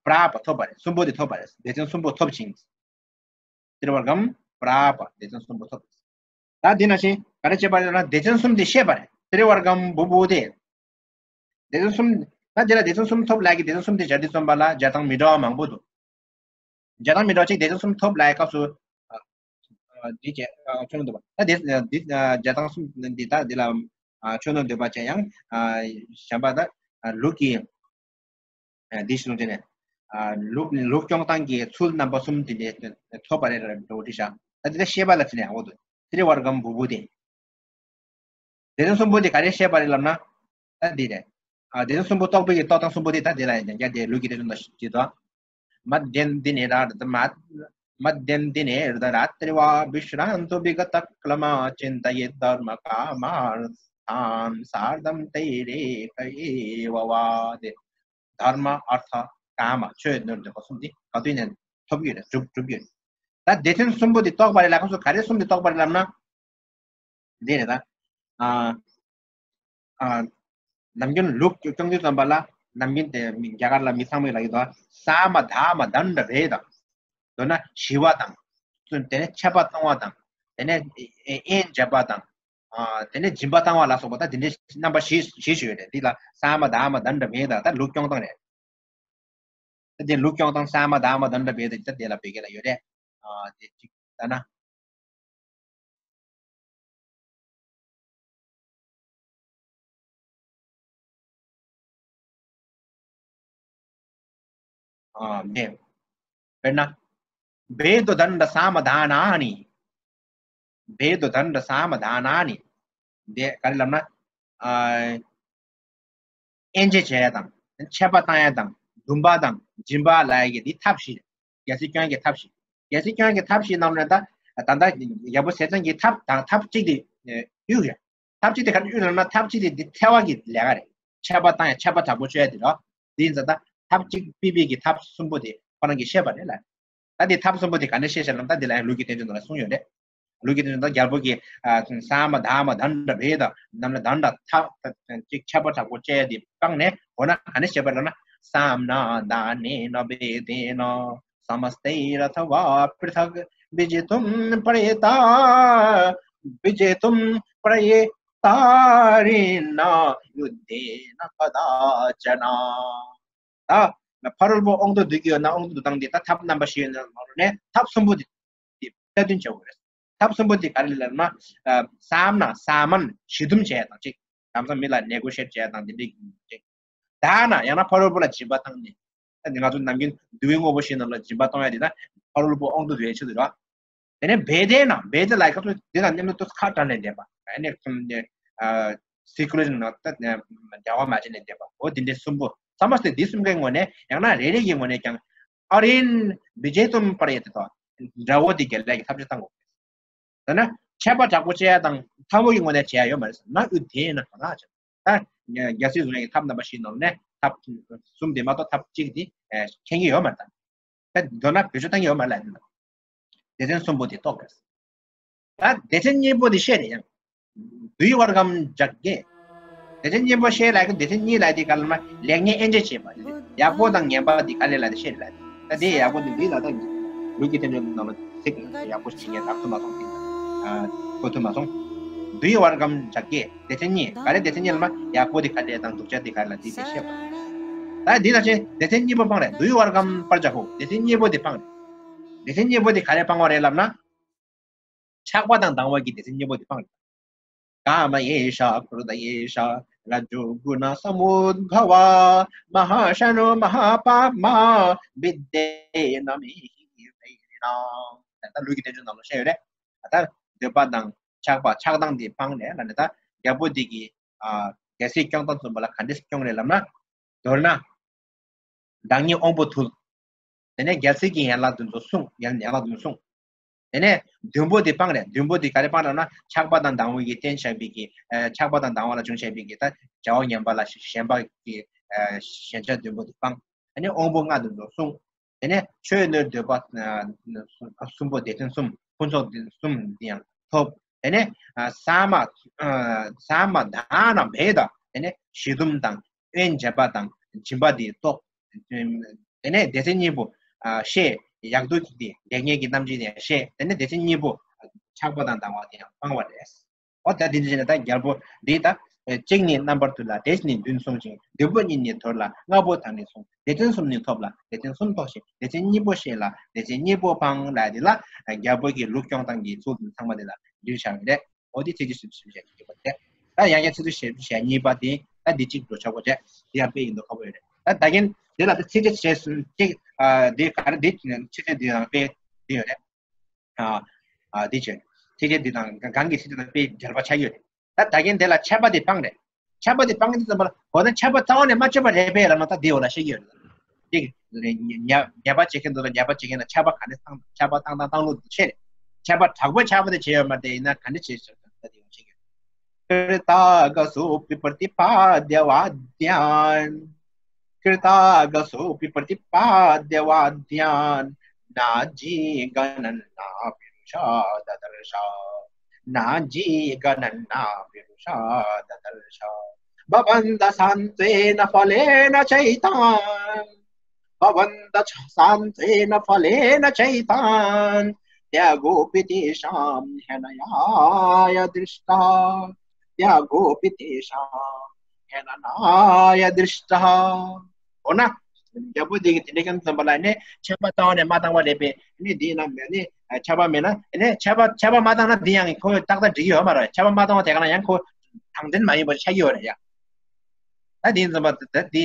པྲཱ་པ་ཐོབ་པ་རེད། གསུམ་པོ་དེ་ཐོབ་པ་རེད། སྡེ་ཚན་གསུམ་པོ་ཐོབ་ཅིང་། ཏྲི་བརྒམ་པྲཱ་པ། སྡེ་ཚན་གསུམ་པོ་ཐོབ་པ་རེད། ད་འདི་ནང་བཞིན་ག་རེ་བྱེད་པ་རེད་ལབ་ན། སྡེ་ཚན་གསུམ་དེ་ཤེས་པ་རེད། ཏྲི་བརྒམ་བུ་བུ་དེ། སྡེ་ཚན་གསུམ། ད་འདི་ལ་སྡེ་ཚན་གསུམ་ཐོབ་ལབ་ཀྱི། སྡེ་ཚན་གསུམ་དེ་སྦྱར་དུས་ཙམ་པ་ལ་སྦྱར་སྟངས་མི་འདྲ་བ་མང་པོ་འདུག་སྦྱར་སྟངས་མི་འདྲ་བ་ཅིག་སྡེ་ཚན་གསུམ་ཐོབ་ལབ་ཡའི་སྐབས་སུ། ཨ། ཨ། འདི་བྱས། ཨ། ཆོས་ནོར་འདོད་པ། ད་འདི་འདི་སྦྱར་སྟངས་གསུམ་འདི། ད་འདི་ལ་ཆོས་ནོར་འདོད་པ་བྱས། ཡང་གཞན་པ་ད་ལུགས་ཀྱི་འདི་ཞིག་ལ་བརྟེན་ནས། ལུགས་ལུགས་སྐྱོང་སྟངས་ཀྱི་ཚུལ་རྣམ་པ་གསུམ་དེ་འདྲ་ཐོབ་པ་རེད་འགྲོ་འདི་ཤག་ད་འདི་ལ་ཤེས་པ་ལ་བརྟེན་ནས། འོ་དོ། ཏྲི་བརྒམ་བུ་བུ་དེ། སྡེ་ཚན་གསུམ་པོ་དེ་ག་རེ་བཤད་པ་རེད་ལབ་ན། ད་འདི་རེད། ཨ། སྡེ་ཚན་གསུམ་པོ་རྟོགས་པའི་གི་རྟོགས་སྟངས་གསུམ་པོ་དེ་ད་དེ་ལ་ཡང་རྒྱ་དེ་ལུགས་ཀྱི་དོན་དུ་ཅི་དོ། མ་དན་དི་ནི་ར་མ། མ་དན་དི་ནི་ར་ཏྲི་བ་བི་ཤྲཱནྟོ་བི་ག་ཏ་ཀླ་མ་ཅིན་ཏ་ཡེ་དྷརྨ་ཀ་མར་ཐཱན་སརྡམ་ཏེ་རེ་ཀ་ཨེ་བ་བ་དེ། དྷརྨ་ཨར་ཐ་ཀ་མ། ཆོས་ནོར་འདོད་པ་གསུམ་དེ་ག་དུས་ནས་ཐོབ་ཀྱི་རེད། གྲུབ་གྲུབ་ཀྱི་རེད། ད་སྡེ་ཚན་གསུམ་པོ་དེ་རྟོགས་པ་རེད་ལབ་སྐབས་སུ་ག་རེ་གསུམ་དེ་རྟོགས་པ་རེད་ལབ་ན། འདི་རེད་ད། ཨ། ཨ། ནམ་རྒྱུན་ལུགས་སྐྱོང་དུས་ཙམ་པ་ལ། ནམ་རྒྱུན་དེ་མི་རྒྱ་གར་ལ་མི་ཚང་མས་ལབ་ཀྱི་འདུག་ས་མ་དྷ་མ་དཎྜ་བྷེ་དྷ། མདོར་ན་ཞི་བ་དང་། དེ་ནས་ཆད་པ་གཏོང་བ་དང་། དེ་ནས་དབྱེན་འབྱེད་པ་དང་། ཨ། དེ་ནས་སྦྱིན་པ་བཏང་བ་ལ་སོགས་པ། ད་དེ་འདྲའི་རྣམ་པ་བཞི་བཞི་ཞིག་ཡོད་རེད། འདི་ལ་ས་མ་དྷ་མ་དཎྜ་བྷེ་དྷ། ད་ལུགས་སྐྱོང་སྟངས་རེད། ད་དེ་ལུགས་སྐྱོང་སྟངས་ས་མ་དྷ་མ་དཎྜ་བྷེ་དྷ་ཅིག་ད་དེ་ལ་བོད་སྐད་ལ་ཡོད་རེད། ཨ། དེ་གཅིག་ལྟ་ན། ཨ། དེ་དཔེར་ན། བྷེ་དྷོ་དཎྜ་ས་མ་དྷ་ནཱ་ནི། བྷེ་དྷོ་དཎྜ་ས་མ་དྷ་ནཱ་ནི། དེ་ག་རེ་ལབ་ན། ཨ། དབྱེན་འབྱེད་བྱེད་ཡ་དང་། ཆད་པ་བཏང་ཡ་དང་། འདུན་པ་དང་། སྦྱིན་པ་ལབ་ཡ་གི་འདི་ཐབས་བཞི། རྒྱལ་སྲིད་སྐྱོང་ཡ་གི་ཐབས་བཞི། རྒྱལ་སྲིད་སྐྱོང་ཡ་གི་ཐབས་བཞི་ནང་ནས་ད། ད་ལྟ་རྒྱལ་པོ་ཟས་གཙང་གི་ཐབས་དང་ཐབས་གཅིག་དེ་གཡུག་ཡ། ཐབས་གཅིག་དེ་ག་རེ་གཡུག་ལབ་ན། ཐབས་གཅིག་དེ་འདི་འཚེ་བ་གི་ལས་ཀ་རེད། ཆད་པ་བཏང་ཡ། ཆད་པ་དྲག་པོ་གཅོད་ཡ་དེ་རེད། དེ་ཡིན་ཙང་ད་ཐབས་གཅིག་པི་པི་གི་ཐབས་གསུམ་པོ་དེ་ཁོ་རང་གིས་བཤད་པ་རེད་ལ། ད་དེ་ཐབས་གསུམ་པོ་དེ་ག་ནས་བཤད་ཤག་ལབ་ན། ད་དེ་ལ་ཡང་ལུགས་ཀྱི་བསྟན་བཅོས་ནང་ལ་གསུངས་ཡོད་རེད། ལུགས་ཀྱི་བསྟན་བཅོས་ནང་རྒྱལ་པོ་གིས། ཨ། ས་མ་དྷ་མ་དཎྜ་བྷེ་དྷ། ནམ་ལ་དཎྜ་ཐ་ཅིག་ཆད་པ་དྲག་པོ་བཅད་དེ་སྤངས་ནས། འོ་ན་ག་ནས་བཤད་པ་ལབ་ན། ས་མ་ན་དཱ་ནེ་ན་བྷེ་དྷེ་ན། समस्तैरथवा पृथग् विजेतुं प्रयता विजेतुं प्रयतारिणा युद्धेन कदाचन। ད་ཕ་རོལ་པོ་དབང་དུ་སྡུད་ཀྱི་ཡོད་ན་དབང་དུ་བཏང་སྟེ་ད་ཐབས་རྣམ་པ་བཞི་ཡོད་ན་ནང་ནས་ཐབས་གསུམ་པོ་དེ་དེ་གསལ་སྟོན་བྱེད་དགོས་རེད། ཐབས་གསུམ་པོ་དེ་ག་རེ་ལབ་ན། བསམ་ན་བསམ་མན་ཞི་དུམ་བྱས་དང་གཅིག་ལམ་སང་མི་ལ་ནེ་གོ་ཤེཊ་བྱས་དང་དེ་འདྲའི་གཅིག་ད་ན་ཡང་ན་ཕ་རོལ་པོ་ལ་སྦྱིན་པ་བཏང་ནས། ད་འདི་ང་ཚོ་ནམ་རྒྱུན་འདུལ་བའི་དངོས་པོ་ཞིག་ནང་ལ་སྦྱིན་པ་གཏོང་ཡ་དེ་ད་ཕ་རོལ་པོ་དབང་དུ་སྡུད་ཡའི་ཆེད་དུ་རེད་བ། དེ་ནས་བེ་དེ་ན་བེ་དེ་ལ་ཁ་ཚོ་དེ་དང་མཉམ་དུ་ཁ་བྲལ་ནས་བསྡད་པ། ཨ་ནི་ཁམ་ནས་སི་ཀུ་ལར་ནང་ད་འབྲེལ་བ་མ་བྱས་ནས་བསྡད་པ། འོ་དེ་འདྲའི་གསུམ་པོ་ཚང་མ་སྟེ་འདི་གསུམ་ཀའི་ངོས་ནས་ཡང་ན་རེ་རེ་ཡི་ངོས་ནས་ཀྱང་ཨ་རིན་བི་ཇེ་ཏུམ་པར་ཡེ་དེ་དང་དགྲ་བོ་དེ་རྒྱལ་ལ་ཡི་ཐབས་ཤེས་བཏང་དགོས། ད་ན་ཆད་པ་དྲག་པོ་བཅད་ཡ་དང་ལྷ་མོ་གི་ངོས་ནས་བྱེད་ཡ་ཡོད་མ་རེད། ན་ཨུ་དེ་ན་ག་ལ་ཆ། ད་རྒྱལ་སྲིད་བཟུང་ཡ་གི་ཐབས་རྣམ་པ་བཞིའི་ནང་ནས་ཐབས་གསུམ་དེ་མ་གཏོགས་ཐབས་གཅིག་དེ་མཁྱེན་གྱི་ཡོད་མ་རེད། ད་མདོར་ན་བེད་སྤྱོད་བཏང་གི་ཡོད་མ་རེད་ལ། སྡེ་ཚན་གསུམ་པོ་དེ་རྟོགས་དགོས། ད་སྡེ་ཚན་གཉིས་པོ་དེ་བཤད་རེད་ཡང་། འདུལ་བར་ཁམས་བཅག་གེ། སྡེ་ཚན་གཉིས་པོ་བཤད་ལ་གི་སྡེ་ཚན་གཉིས་ལ་དེ་ག་ལ་མ་ལེགས་ཉེས་དབྱེ་འབྱེད་བྱེད་པ། ཡག་པོ་དང་ངན་པ་དེ་ག་ལས་ལ་དེ་བཤད་རེད་ལ། ད་དེ་ཡག་པོ་དེ་འདི་ལ་ད་ལུགས་ཀྱི་རྟེན་འབྲེལ་ནང་ལ་ཚིག་ཡག་པོ་ཞིག་ངས་ལབ་ཐུབ་མ་སོང་དེ། གོ་ཐུབ་མ་སོང་། འདུལ་བར་ཁམས་བཅག་གེ། སྡེ་ཚན་གཉིས་ག་རེ། སྡེ་ཚན་གཉིས་ལ་མ་ཡག་པོ་དེ་ག་ལས་དང་སྡུག་ཅག་དེ་ག་ལ་དེ་དེ་བཤད་པ། ད་འདི་ལ་ཆེ་སྡེ་ཚན་གཉིས་པོ་སྤང་རེད། འདུལ་བར་ཁམས་པར་བཅག་གོ། སྡེ་ཚན་གཉིས་པོ་དེ་སྤང་རེད། སྡེ་ཚན་གཉིས་པོ་དེ་ག་རེ་སྤང་བ་རེད་ལབ་ན། ཆགས་པ་དང་སྡང་བ་གི་སྡེ་ཚན་གཉིས་པོ་དེ་སྤང་རེད། ཀ་མ་ཡེ་ཤ་ཀྲོ་དྷ་ཡེ་ཤ་ར་ཇོ་གུ་ན་སྨུད་གྷ་བ་མ་ཧ་ཤ་ནོ་མ་ཧ་པ་མ་བི་དེ་ན་མི་ཧི་བེ་རི་ན། ད་ལུགས་ཀྱི་རྟེན་འབྱུང་ནང་ལ་བཤད་ཡོད་རེད། ད་འདོད་པ་དང་ཆགས་པ་ཆགས་སྡང་དེ་སྤངས་ནས་ལ་ནི་ད་རྒྱལ་པོ་འདི་གི་རྒྱལ་སྲིད་སྐྱོང་སྟངས་བཙུན་པ་ལ་ག་འདྲས་སྐྱོང་རེད་ལབ་ན། མདོར་ན། བདག་ཉིད་དབང་པོ་ཐུལ། དེ་ནས་རྒྱལ་སྲིད་ཀྱི་ཡན་ལག་བདུན་ཚོ་སྲུང་། ཡན་ཡན་ལག་བདུན་སྲུང་། དེ་ནས་བདུན་པོ་དེ་སྤང་རེད། བདུན་པོ་དེ་ག་རེ་སྤང་རེད་ན། ཆགས་པ་དང་སྡང་བ་གིས་བརྟེན་བྱས་པའི་གི་ཨ་ཆགས་པ་དང་སྡང་བ་ལ་བྱུང་བྱས་པའི་གི་ད་བྱ་བ་ངན་པ་ལ་ཞེན་པ་གི་ཨ་ཞེན་ཆགས་བདུན་པོ་དེ་སྤང་། དེ་ནས་དབང་པོ་ལྔ་བདུན་ཚོ་སྲུང་། དེ་ནས་ཆོས་ནོར་འདོད་པ་ཨ་གསུམ་པོ་སྡེ་ཚན་གསུམ་ཕུན་ཚོགས་གསུམ་དེ་ཡང་ཐོབ། དེ་ནས་ཨ་ས་མ་ཨ་ས་མ་དྷ་ན་བྷེ་ད། དེ་ནས་ཞི་དུམ་དང་དབྱེན་འབྱེད་པ་དང་སྦྱིན་པ་དེ་རྟོགས། དེ་ནས་སྡེ་ཚན་གཉིས་པོ་ཨ་ཤེས། ཡག་སྡུག་གི་ལེགས་ཉེས་ཀྱི་རྣམ་འབྱེད་དེ་ཡང་ཤེས། དེ་ནས་སྡེ་ཚན་གཉིས་པོ་ཆགས་པ་དང་སྡང་བ་དེ་ཡང་སྤང་བ་རེད། འོ་ད་དེ་འདྲ་བྱས་ན་ད་རྒྱལ་པོ་འདི་ད་གཅིག་ནི་རྣམ་པར་ཐུལ་ལ། དེས་ནི་བདུན་བསྲུང་ཞིང་། བདུན་པོ་གཉིས་ནི་དོར་ལ། ལྔ་པོ་དག་ནི་བསྲུང་། སྡེ་ཚན་གསུམ་ནི་ཐོབ་ལ། སྡེ་ཚན་གསུམ་ཐོབ་ཞིང་། སྡེ་ཚན་གཉིས་པོ་ཤེས་ལ། སྡེ་ཚན་གཉིས་པོ་སྤང་ལ། འདི་ལ་རྒྱལ་པོ་གི་ལུགས་སྐྱོང་སྟངས་ཀྱི་ཚུལ་ཚང་མ་འདི་ལ་འདིར་བཞག་གི་རེད། འོ་དེ་ཚིགས་བཅད་ཞིབ་ཞིབ་བཤད་ཀྱི་ཡོད་པ་རེད། ད་ཡང་བསྐྱར་ཚིགས་བཅད་ཞིབ་བཤད་གཉིས་པ་དེ་ད་འདི་གཅིག་འགྲོ་ཆོག་པ་རེད། འདི་ཡང་དཔེ་ཡིན་མདོག་ཁ་པོ་ཡོད་རེད། ད་ད་གིན་དེ་ལ་ད་ཚིགས་བཅད་བྱས་སོང་གཅིག་ཨ་འདི་ག་རེ་འདི་ཚིགས་བཅད་འདི་ཡང་དཔེ་འདི་ཡོད་རེད། ཨ་ཨ་འདི་བྱས། ཚིགས་བཅད་འདི་དང་གང་གི་ཚིགས་བཅད་དང་དཔེ་འབྲེལ་བ་ཆགས་ཡོད་རེད། ད་ད་གིན་དེ་ལ་ཆད་པ་དེ་སྤངས་རེད། ཆད་པ་དེ་སྤངས་ཀྱི་འདུག་ཙམ་པ་ལ་གོ་ན་ཆད་པ་རྩ་བ་ནས་མ་གཅོད་པ་རེད་པས་ལབ་ན་ད་དེ་འོ་ལ་ཤེས་ཀྱི་ཡོད་རེད། དེ་ཉ་ཉ་ཉ་པ་བྱེད་མཁན་འདུག་ལ་ཉ་པ་བྱེད་མཁན་ལ་ཆད་པ་ག་ནས་བཏང་ཆད་པ་བཏང་བཏང་བཏང་ལུགས་དེ་ཤེས་རེད། ཆད་པ་དྲག་པོའི་ཆད་པ་དེ་བྱས་ཡོད་མ་རེད། ཡིན་ན་ག་འདྲ་བྱས་ཤག་ད་དེ་འོ་ཤེས་ཀྱི་ཡོད། कृतागसोऽपि प्रतिपाद्य वाद्यान्। कृतागसोऽपि प्रतिपाद्य वाद्यान्। नाजीगणन्नाभिरुषा ददर्श। नाजीगणन्नाभिरुषा ददर्श। भवन्त सान्त्वेन फलेन चैतान्। भवन्त सान्त्वेन फलेन चैतान्। त्यागोऽपि तेषां हेलनाय दृष्टः। त्यागोऽपि तेषां हेलनाय दृष्टः। འོ་ན། རྒྱལ་པོ་འདི་གིས་དེ་འདྲ་བསྐྱངས་ཙམ་པ་ལ་ནི་ཆད་པ་བཏང་བ་ནས་མ་བཏང་བ་རེད་པས། ནི་འདི་ན་མེད་ནི་ཆད་པ་མེད་ན་ནི་ཆད་པ་ཆད་པ་མ་བཏང་ན་འདི་ཡང་ཁོ་ཏག་ཏག་འགྲིག་གི་ཡོད་མ་རེད། ཆད་པ་མ་བཏང་བ་དེ་ག་ན་ཡང་ཁོ་དྲང་བདེན་མ་ཡིན་པ་ཆགས་ཀྱི་ཡོད་རེད་ཡ། ད་འདི་ཙམ་པ་ད་འདི་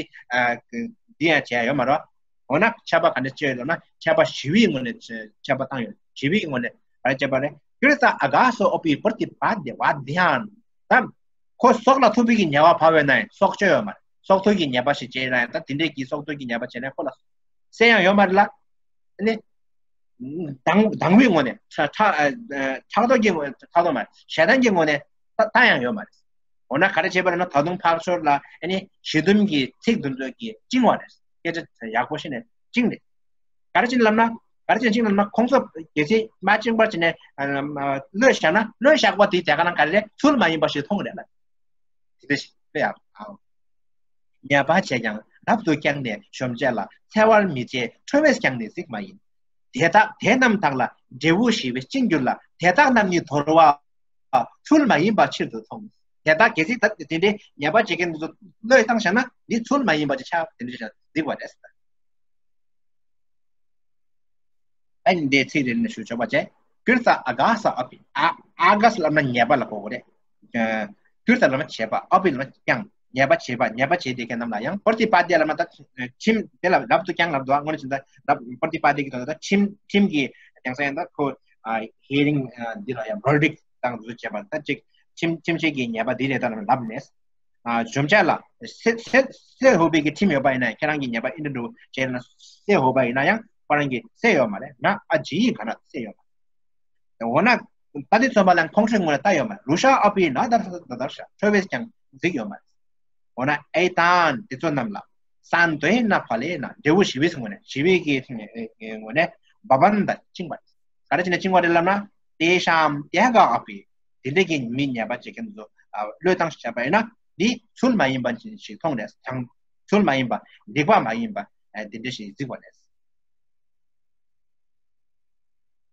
འདི་ཡང་བྱས་ཡོད་མ་རེད། འོ་ན་ཆད་པ་ག་འདྲ་གཅོད་ཡོད་ལབ་ན་ཆད་པ་ཞི་བའི་ངོས་ནས་ཆད་པ་བཏང་ཡོད། ཞི་བའི་ངོས་ནས་ག་རེ་བྱས་པ་རེད། कृतागसोऽपि प्रतिपाद्य वाद्यान्། ད་ཁོ་སྲོག་ལ་ཐུག་པའི་གི་ཉེས་པ་ཕོག་པ་ཡིན་ན་ཡང་སྲོག་གཅོད་ཡོད་མ་རེད། སྲོག་ཐོག་གི་ཉེས་པ་ཞིག་བྱས་ན་ཡང་ད་དེ་འདྲས་ཀྱི་སྲོག་ཐོག་གི་ཉེས་པ་བྱས་ན་ཁོ་ལ་བསད་ཡང་ཡོད་མ་རེད་ལ། ཨ་ནི། སྡང་སྡང་བའི་ངོས་ནས་ཕྲག་ཕྲག་ཕྲག་དོག་གི་ངོས་ཕྲག་དོག་མ་རེད། ཞེ་སྡང་གི་ངོས་ནས་ད་ད་ཡང་ཡོད་མ་རེད། འོ་ན་ག་རེ་བྱས་པ་རེད་ན་ད་དུང་ཕར་ཚུར་ལ་ཨ་ནི་ཞི་དུམ་གྱི་ཚིག་འདི་ཚོ་གིས་བཅིངས་པ་རེད། སྐད་ཆ་ཡག་པོ་བཤད་ནས་བཅིངས་རེད། ག་རེ་བྱས་ནས་ལབ་ན། ག་རེ་བྱས་ནས་བཅིངས་ནས་ལབ་ན་ཁོང་ཚོ་གལ་སྲིད་མ་བཅིངས་པར་བྱས་ནས་ཨ་གློད་བཞག་ན་གློད་བཞག་པ་དེ་དེ་ག་ན་ག་རེ་ཚུལ་མ་ཡིན་པ་ཞིག་མཐོང་རེད་ལ། དེ་འདྲ་ཞིག་དཔེ་ཡག་ཨང་། ཉེས་པ་བྱས་ཀྱང་རབ་ཏུ་བསྐྱངས་ནས་གཞོམ་བྱེད་ལ། འཚེ་བར་མི་བྱེད་ཁྲོ་བས་ཀྱང་ནི་གཟིགས་མ་ཡིན། དེ་དག་དེ་རྣམས་དག་ལ་འབྲས་བུ་ཞི་བས་བཅིངས་འགྱུར་ལ། དེ་དག་རྣམས་ནི་དོར་བ་ཚུལ་མ་ཡིན་པ་ཕྱིར་དུ་མཐོང་། དེ་དག་གལ་སྲིད་ད་དེ་འདྲའི་ཉེས་པ་བྱེད་མཁན་དེ་ཚོ་བློས་བཏང་བཞག་ན་འདི་ཚུལ་མ་ཡིན་པ་ཅིག་ཆགས། དེ་འདྲ་ཞིག་འགྲིག་པ་རེད། ཨ་ནི་འདི་ཚིག་རེ་ནས་ཞུ་ཆོག་པ་བྱས། ཀིརྟ་ཨ་ག་ས་ཨ་པི། ཨ་ཨ་ག་ས་ལབ་ན་ཉེས་པ་ལ་གོ་དགོས་རེད། ཀིརྟ་ལབ་ན་བྱེད་པ། ཨ་པི་ལབ་ན་བསྐྱངས། ཉེས་པ་བྱེད་པ། ཉེས་པ་བྱེད་དེ་མཁན་རྣམས་ལ་ཡང་པྲ་ཏི་པ་དེ་ལབ་ན་ད་ཁྲིམས་དེ་ལ་རབ་ཏུ་བསྐྱངས་ལབ་འདུག་དངོས་གནས་བྱས་ན་ད་རབ་པྲ་ཏི་པ་དེ་གི་དོན་དུ་ད་ཁྲིམས་ཁྲིམས་ཀྱི་དེང་སང་ཡང་ད་ཁོ་ཧི་རིང་འདི་ལ་ཡང་བར་ཌིག་བཏང་འདུག་བྱས་པ་ད་ཅིག་ཁྲིམས་ཁྲིམས་བཤེར་གྱི་ཉེས་པ་འདི་རེད་ད་ལབ་ནས། བྱུམ་ཆ་ལ་སེ་སེ་སེ་ཧོ་པའི་གི་ཁྲིམས་ཡོད་པ་ཡིན་ན་ཁྱེད་རང་གི་ཉེས་པ་ཨིན་འདྲ་འདུག་བྱས་ན་སེ་ཧོ་པ་ཡིན་ན་ཡང་ཁོ་རང་གི་སེ་ཡོད་མ་རེད། ང་ཨ་ཇི་ཡིན་ག་ན་སེ་ཡོད་མ་རེད། འོ་ན་ད་དེ་ཚོ་མ་ལ་ཁོང་ཁྲོའི་ངོས་ནས་ལྟ་ཡོད་མ་རེད། རུ་ཤ་ཨ་པི་ན་དར་ད་དར་ཤ་ཁྲོ་བས་ཀྱང་འཛིག་ཡོད་མ་རེད། འོ་ན་ཨེ་ཏན་དེ་ཚོ་རྣམས་ལ་སན་དོན་ན་ཕ་ལེ་ན་འབྲས་བུ་ཞི་བའི་ངོས་ནས་ཞི་བའི་གི་ངོས་ནས་བ་བན་དང་བཅིངས་པ་རེད། ག་རེ་བྱས་ནས་བཅིངས་པ་རེད་ལབ་ན། དེ་ཤམ་དེ་ག་ཨ་པི། དེ་འདྲ་གི་མི་ཉེས་པ་བྱེད་མཁན་ཚོ་བློས་བཏང་བྱས་པ་ཡིན་ན་འདི་ཚུལ་མ་ཡིན་པ་ཞིག་མཐོང་རེད། ཚུལ་མ་ཡིན་པ། སྡིག་པ་མ་ཡིན་པ་དེ་འདྲ་ཞིག་གཟིགས་པ་རེད།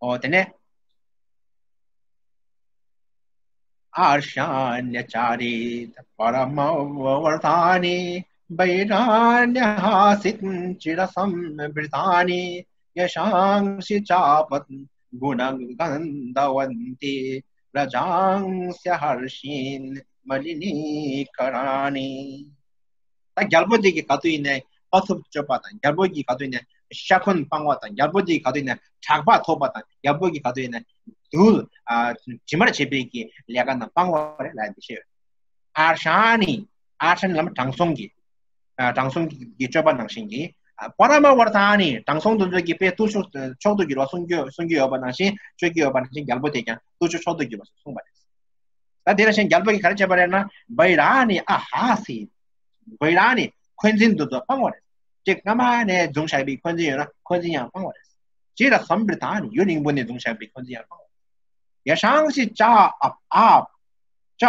ཨོ་དེ་ནས། आर्षाण्यचारीत् परमवर्तानि वैराण्यहासीत् चिरसंवृतानि। यशांसि चापद्गुणगन्धवन्ति रजांस्यहर्षीन् मलिनीकराणि। ད་རྒྱལ་པོ་དེ་གི་ག་དུས་ཡིན་ནའི་དཔའ་ཐུབ་སྤྱོད་པ་དང་རྒྱལ་པོ་གི་ག་དུས་ཡིན་ནའི་ཤ་འཁོན་སྤང་བ་དང་རྒྱལ་པོ་དེ་གི་ག་དུས་ཡིན་ནའི་གྲགས་པ་ཐོབ་པ་དང་རྒྱལ་པོ་གི་ག་དུས་ཡིན་ནའི་རྡུལ་ཨ་དྲི་མར་བྱེད་པའི་གི་ལས་ཀ་རྣམས་སྤང་བ་རེད་ལབ་འདི་ཤེས་ཡོད། ཨར་ཤ་ནི། ཨར་ཤ་ནི་ལབ་ན་དྲང་སྲོང་གི། ཨ་དྲང་སྲོང་གི་སྤྱོད་པ་ནང་བཞིན་གྱི། ཨ་པ་ར་མ་ཝར་ཐ་ནི་དྲང་སྲོང་དེ་ཚོ་གི་དཔེ་བརྟུལ་ཞུགས་མཆོག་ཏུ་གྱུར་པ་གསུང་རྒྱུ་གསུང་རྒྱུ་ཡོད་པ་ནང་བཞིན་སྤྱོད་ཀྱི་ཡོད་པ་ནང་བཞིན་རྒྱལ་པོ་དེས་ཀྱང་བརྟུལ་ཞུགས་མཆོག་ཏུ་གྱུར་པ་གསུངས་པ་རེད། ད་དེ་ལ་ཤེས་རྒྱལ་པོ་གིས་ག་རེ་བྱས་པ་རེད་ན། བྷའི་ར་ནི་ཨ་ཧ་སི། བྷའི་ར་ནི་འཁོན་འཛིན་དེ་ཚོ་སྤང་བ་རེད། ཅིག་སྔ་མ་ནས་བཟུང་བཞག་པའི་འཁོན་འཛིན་ཡོད་ན་འཁོན་འཛིན་ཡང་སྤང་བ་རེད། ཅི་ར་སམ་བྷྲི་ཐ་ནི་ཡུན་རིང་པོ་ནས་བཟུང་བཞག་པའི་འཁོན་འཛིན་ཡང་སྤང་བ་རེད། ཡ་ཤང་སི་ཅ་ཨ་ཨ་ཅ་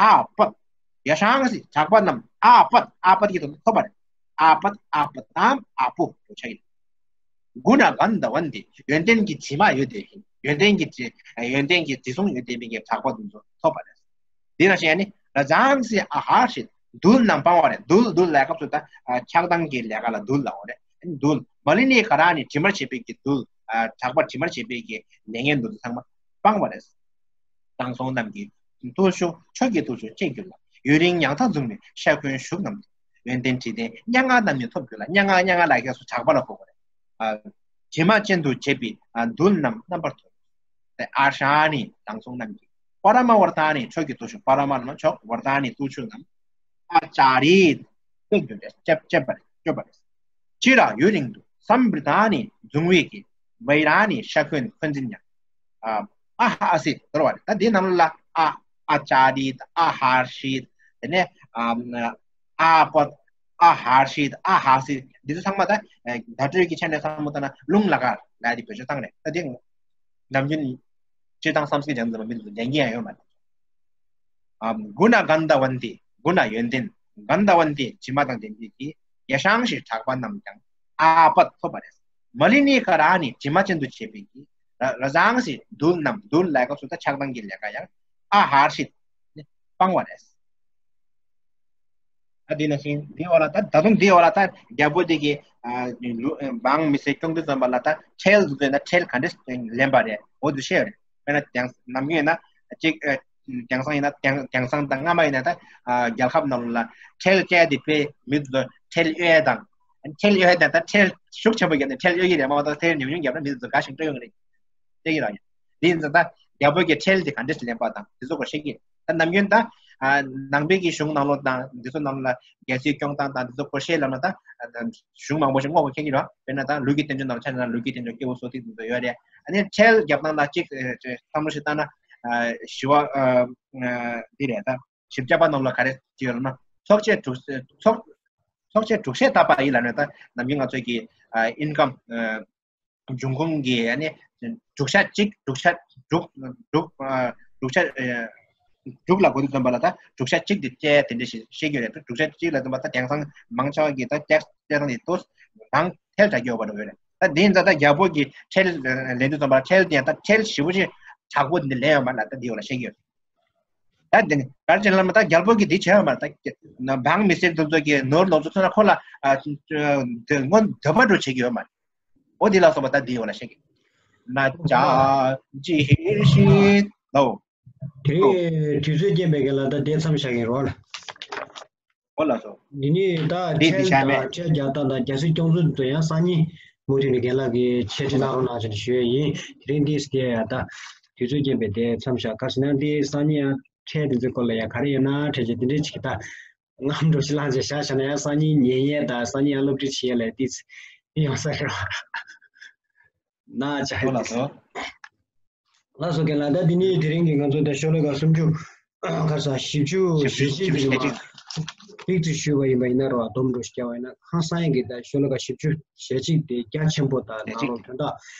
ཨ་པ། ཡ་ཤང་སི་ཇག་པ་རྣམས་ཨ་པ་ཨ་པ་གི་དོན་ཐོབ་པ་རེད། ཨ་པ་ཨ་པ་དམ་ཨ་པོ་དུ་ཆ་ཡིན། གུ་ན་གན་ད་ཝན་ཏི། ཡོན་ཏན་གྱི་དྲི་མ་ཡོད་དེ། ཡོན་ཏན་གྱི་དྲི་ཡོན་ཏན་གྱི་དྲི་བསུང་ཡོད་དེ་མི་གི་གྲགས་པ་དེ་ཚོ་ཐོབ་པ་རེད། དེ་ན་ཞེས་ནི་ར་ཛང་སི་ཨ་ཧར་ཤི། རྡུལ་རྣམས་སྤང་བ་རེད། རྡུལ་རྡུལ་ལས་སྐབས་སུ་ད་ཆགས་སྡང་གི་ལས་ཀ་ལ་རྡུལ་ལབ་པ་རེད། རྡུལ་མ་ལི་ནི་ཀ་ར་ནི་དྲི་མར་བྱེད་པའི་གི་རྡུལ། གྲགས་པ་དྲི་མར་བྱེད་པའི་གི་ལས་ངན་རྡུལ་ཚང་མ་སྤང་བ་རེད། དྲང་སྲོང་རྣམས་ཀྱི་བརྟུལ་ཞུགས་མཆོག་གི་བརྟུལ་ཞུགས་བཅས་གྱུར་ལ། ཡུན་རིང་ཉང་ཐག་འཛུགས་མི་ཤ་འཁོན་ཞུགས་རྣམས་ཏེ། ཡོན་ཏན་དྲི་ལྡན་སྙན་ངག་རྣམས་ནི་ཐོབ་གྱུར་ལ། སྙན་ངག་སྙན་ངག་ལ་ཁྱེད་སུ་གྲགས་པ་ལ་གོ་དགོས་རེད། དྲི་མ་ཅན་དུ་བྱེད་པའི་རྡུལ་རྣམས་རྣམ་པར་ཐོབ། ཨར་ཤ་ནི་དྲང་སྲོང་རྣམས་ཀྱི། པ་ར་མ་ཝར་ཐ་ནི་མཆོག་གི་བརྟུལ་ཞུགས། པ་ར་མ་ནི་མཆོག་ཝར་ཐ་ནི་བརྟུལ་ཞུགས་རྣམས། ཨ་ཅཱ་རི། སྤྱོད་རྒྱུ་རེད། སྤྱད་པ་རེད། སྤྱོད་པ་རེད། ཅི་ར་ཡུན་རིང་དུ་སམ་བྷྲི་ཐ་ནི་འབྱུང་བའི་གི། བྷའི་ར་ནི་ཤ་འཁོན་འཁོན་འཛིན་ཡང་། ཨ་ཧ་སི་དོར་བ་རེད། ད་འདི་ནང་ལ་ཨ་ཨ་ཅཱ་རི་ཨ་ཧར་ཤི་དེ་ནས་ཨ་ཨ་པ་ཨ་ཧར་ཤི་ཨ་ཧ་སི་འདི་ཚོ་ཚང་མ་ད་བརྡ་སྤྲོད་ཀྱི་ཆ་ནས་ཚང་མ་ད་ན་རླུང་ལ་གར་ལ་དེ་བེད་སྤྱོད་བཏང་རེད། ད་འདི་ནམ་རྒྱུན་སྤྱིར་བཏང་བསམ་སྐྱིད་རྒྱང་འཛིན་པ་མི་ཚོ་ལྡན་གྱི་ཡང་ཡོད་མ་རེད། ཨ་གུ་ན་གན་ད་ཝན་ཏི། གུ་ན་ཡོན་ཏན། གན་ད་ཝན་ཏི་དྲི་མ་དང་ལྡན་པའི་གི། ཡ་ཤང་ཤི་གྲགས་པ་རྣམས་ཀྱང་ཨ་པ་ཐོབ་པ་རེད། མ་ལི་ནི་ཀ་ར་ནི་དྲི་མ་ཅན་དུ་བྱེད་པའི་གི། ར་ར་ཛང་སི་རྡུལ་རྣམས་རྡུལ་ལས་སྐབས་སུ་ད་ཆགས་སྡང་གི་ལས་ཀ་ཡང་ཨ་ཧར་ཤི་ནི་སྤང་བ་རེད། ད་འདི་ནང་བཞིན་འདི་འོག་ལ་ད་ད་དུང་འདི་འོག་ལ་ད་རྒྱལ་པོ་འདི་གི་ཨ་ལུ་འབངས་མི་སེར་སྐྱོང་དུ་འཛོམས་པ་ལ་ད་ཁྲལ་འདུག་ཟེར་ན་ཁྲལ་ག་འདྲས་ལེན་པ་རེད། འོ་འདུག་བཤད་རེད། དཔེར་ན་དེང་ནམ་རྒྱུན་ཡིན་ན་གཅིག་ཨ་དེང་སང་ཡིན་ན་དེང་དེང་སང་དང་སྔ་མ་ཡིན་ན་ད་ཨ་རྒྱལ་ཁབ་ནང་ལ་ཁྲལ་སྤྲད་དེ་དཔེ་མི་ཚོ་ཁྲལ་གཡོལ་དང་། ཁྲལ་གཡོལ་དང་ད་ཁྲལ་ཤུགས་ཆེན་པོ་བརྒྱབ་ནས་ཁྲལ་གཡོལ་གྱི་རེད་མ་གཏོགས་ཁྲལ་ཉུང་ཉུང་བརྒྱབ་ན་མི་ཚོ་དགའ་ཞིང་སྤྲོ་ཡོང་གི་རེད། དེ་ཡིན་རང་ཡིན། དེ་ཡིན་ཙང་ད་རྒྱལ་པོ་གི་ཁྲལ་དེ་ག་འདྲས་ལེན་པ་དང་དེ་ཚོ་སྐོར་བཤད་ཀྱི། ད་ནམ་རྒྱུན་ད་ཨ་ནང་པའི་གི་གཞུང་ནང་ལོགས་དང་དེ་ཚོ་ནང་ལ་རྒྱལ་སྲིད་སྐྱོང་སྟངས་དང་དེ་ཚོ་སྐོར་བཤད་ལབ་ན་ད་གཞུང་མང་པོ་ཞིག་སྔོག་པ་ཁྱེད་ཀྱི་རེད། དཔེར་ན་ད་ལུས་ཀྱི་རྟེན་འབྱུང་ནང་ལ་ཆ་བཞག་ན་ལུས་ཀྱི་རྟེན་འབྱུང་སྐྱེ་བོ་སོགས་དེ་ཚོ་ཡོད་རེད། ཨ་ནི་ཁྲལ་རྒྱབ་སྟངས་ལ་གཅིག་བསམ་བློ་ཞིག་བཏང་ན་ཨ་ཞི་བ་ཨ་འདི་རེད། ད་ཞིབ་ཆ་པ་ནང་ལ་ག་རེ་ཅིག་ཡོད་ལབ་ན་ཚོགས་ཆེན་དྲུག་ཚོགས་ཚོགས་ཆེན་དྲུག་ཤད་ད་པ་ཡིན་ལབ་ནས་ད་ནམ་རྒྱུན་ང་ཚོ་གི་ཨ་ཨིན་ཀམ་ཨ་འབྱུང་ཁུངས་ཀྱི་ཨ་ནི་དྲུག་ཆ་གཅིག་དྲུག་ཆ་དྲུག་དྲུག་ཨ་དྲུག་ཆ་ཨ་དྲུག་ལ་གོ་དུས་ཙམ་པ་ལ་ད་དྲུག་ཆ་གཅིག་དེ་བཅད་དེ་འདྲ་ཞིག་བཤད་ཀྱི་རེད། དྲུག་ཆ་གཅིག་ལ་ཙམ་པ་ད་དེང་སང་མང་ཆེ་བ་གིས་ད་ཏེག་སི་བཅད་སྟངས་དེ་ཏོག་ཙམ་ཐལ་དྲགས་ཀྱི་ཡོད་པ་འདྲ་བོ་རེད། ད་འདི་ཡིན་ད་ལྟ་རྒྱལ་པོ་གི་ཁྲལ་ལེན་དུས་ཙམ་པ་ཁྲལ་དེ་ཡང་ད་ཁྲལ་ཞེ་པོ་ཅིག་དྲག་པོ་འདི་ལེན་ཡོད་མ་རེད་ད། འདི་ཡོད་ལ་བཤད་ཀྱི་ཡོད། ད་འདི་ནི་གར་ཅན་བླ་མ་ད་རྒྱལ་པོ་གི་འདི་བྱས་ཡོད་མ་རེད་ད། འབངས་མི་སེར་དེ་ཚོ་གི་ནོར་ལོངས་སྤྱོད་ཚོ་ན་ཁོ་ལ་ཨ་དེ་སྔོན་འདོད་པ་འགྲོ་བྱེད་ཀྱི་ཡོད་མ་རེད། འོ་འདི་ལ་སོགས་པ་ད་འདི་ཡོད་ལ་བཤད་ཀྱི། ན་ཅ་ཇི་ཧིར་ཤི་ལོ། དེ་རིང་དུས་ཚོད་རྐྱེན་པས་ཁྱེད་ལ་ད་དེ་མཚམས་བཞག་གིན་རོགས། འོ་ལགས་སོ། འདི་ནི་ད་འདི་འདི་ཁྲལ་བྱ་མེད། དང་ཁྲལ་རྒྱག་སྟངས་དང་རྒྱལ་སྲིད་སྐྱོང་ཚུལ་དུ་ཡང་སང་ཉིན་མུ་མཐུད་ནས་རྒན་ལགས་ཀྱིས་འཆད་ཁྲིད་གནང་རོགས་གནང་ཞེས་ཞུ་ཡས་ཡིན། དེ་རིང་འདི་སྐད་ཡ་ད་དུས་ཚོད་རྐྱེན་པས་དེ་མཚམས་བཞག་ག་ཟེར་ན་འདི་སང་ཉིན་ཡང་ཁྲལ་དེ་ཚོའི་སྐོར་ལ་ཡང་ག་རེ་ཡོད་ན་ཁྲལ་ཆེ་དེ་འདྲའི་ཅིག་ད་ངམ་འགྲོ་ཞིག་ལངས་བྱས་བཞག་བཞག་ན་ཡང་སང་ཉིན་ཉན་ཡས་དང་སང་ཉིན་ཡང་སློབ་ཁྲིད་བྱེད་ཡས་ལས་ཏིས་ཡོང་ས་རེད་བ། ན་ཅ་འོ་ལགས་སོ། ལགས་སོ་རྒན་ལགས། ད་འདི་ནི་དེ་རིང་གི་ང་ཚོ་ད་ཤོ་ལོ་ཀ་སུམ་ཅུ་ག་ས་བཞི་བཅུ་ཞེ་གཅིག་གི་མ་ཏིག་ཙམ་ཞུས་པ་ཡིན་པ་ཡིན་ན་རོ། སྡོམ་འགྲོ་ཞིག་བརྒྱབ་པ་ཡིན་ན་ཧང་སང་ཡིན་གི་ད་ཤོ་ལོ་ཀ་བཞི་བཅུ་ཞེ་གཅིག་དེ་རྒྱ་ཆེན་པོ་དང་ནང་ལོགས་དོན་དག་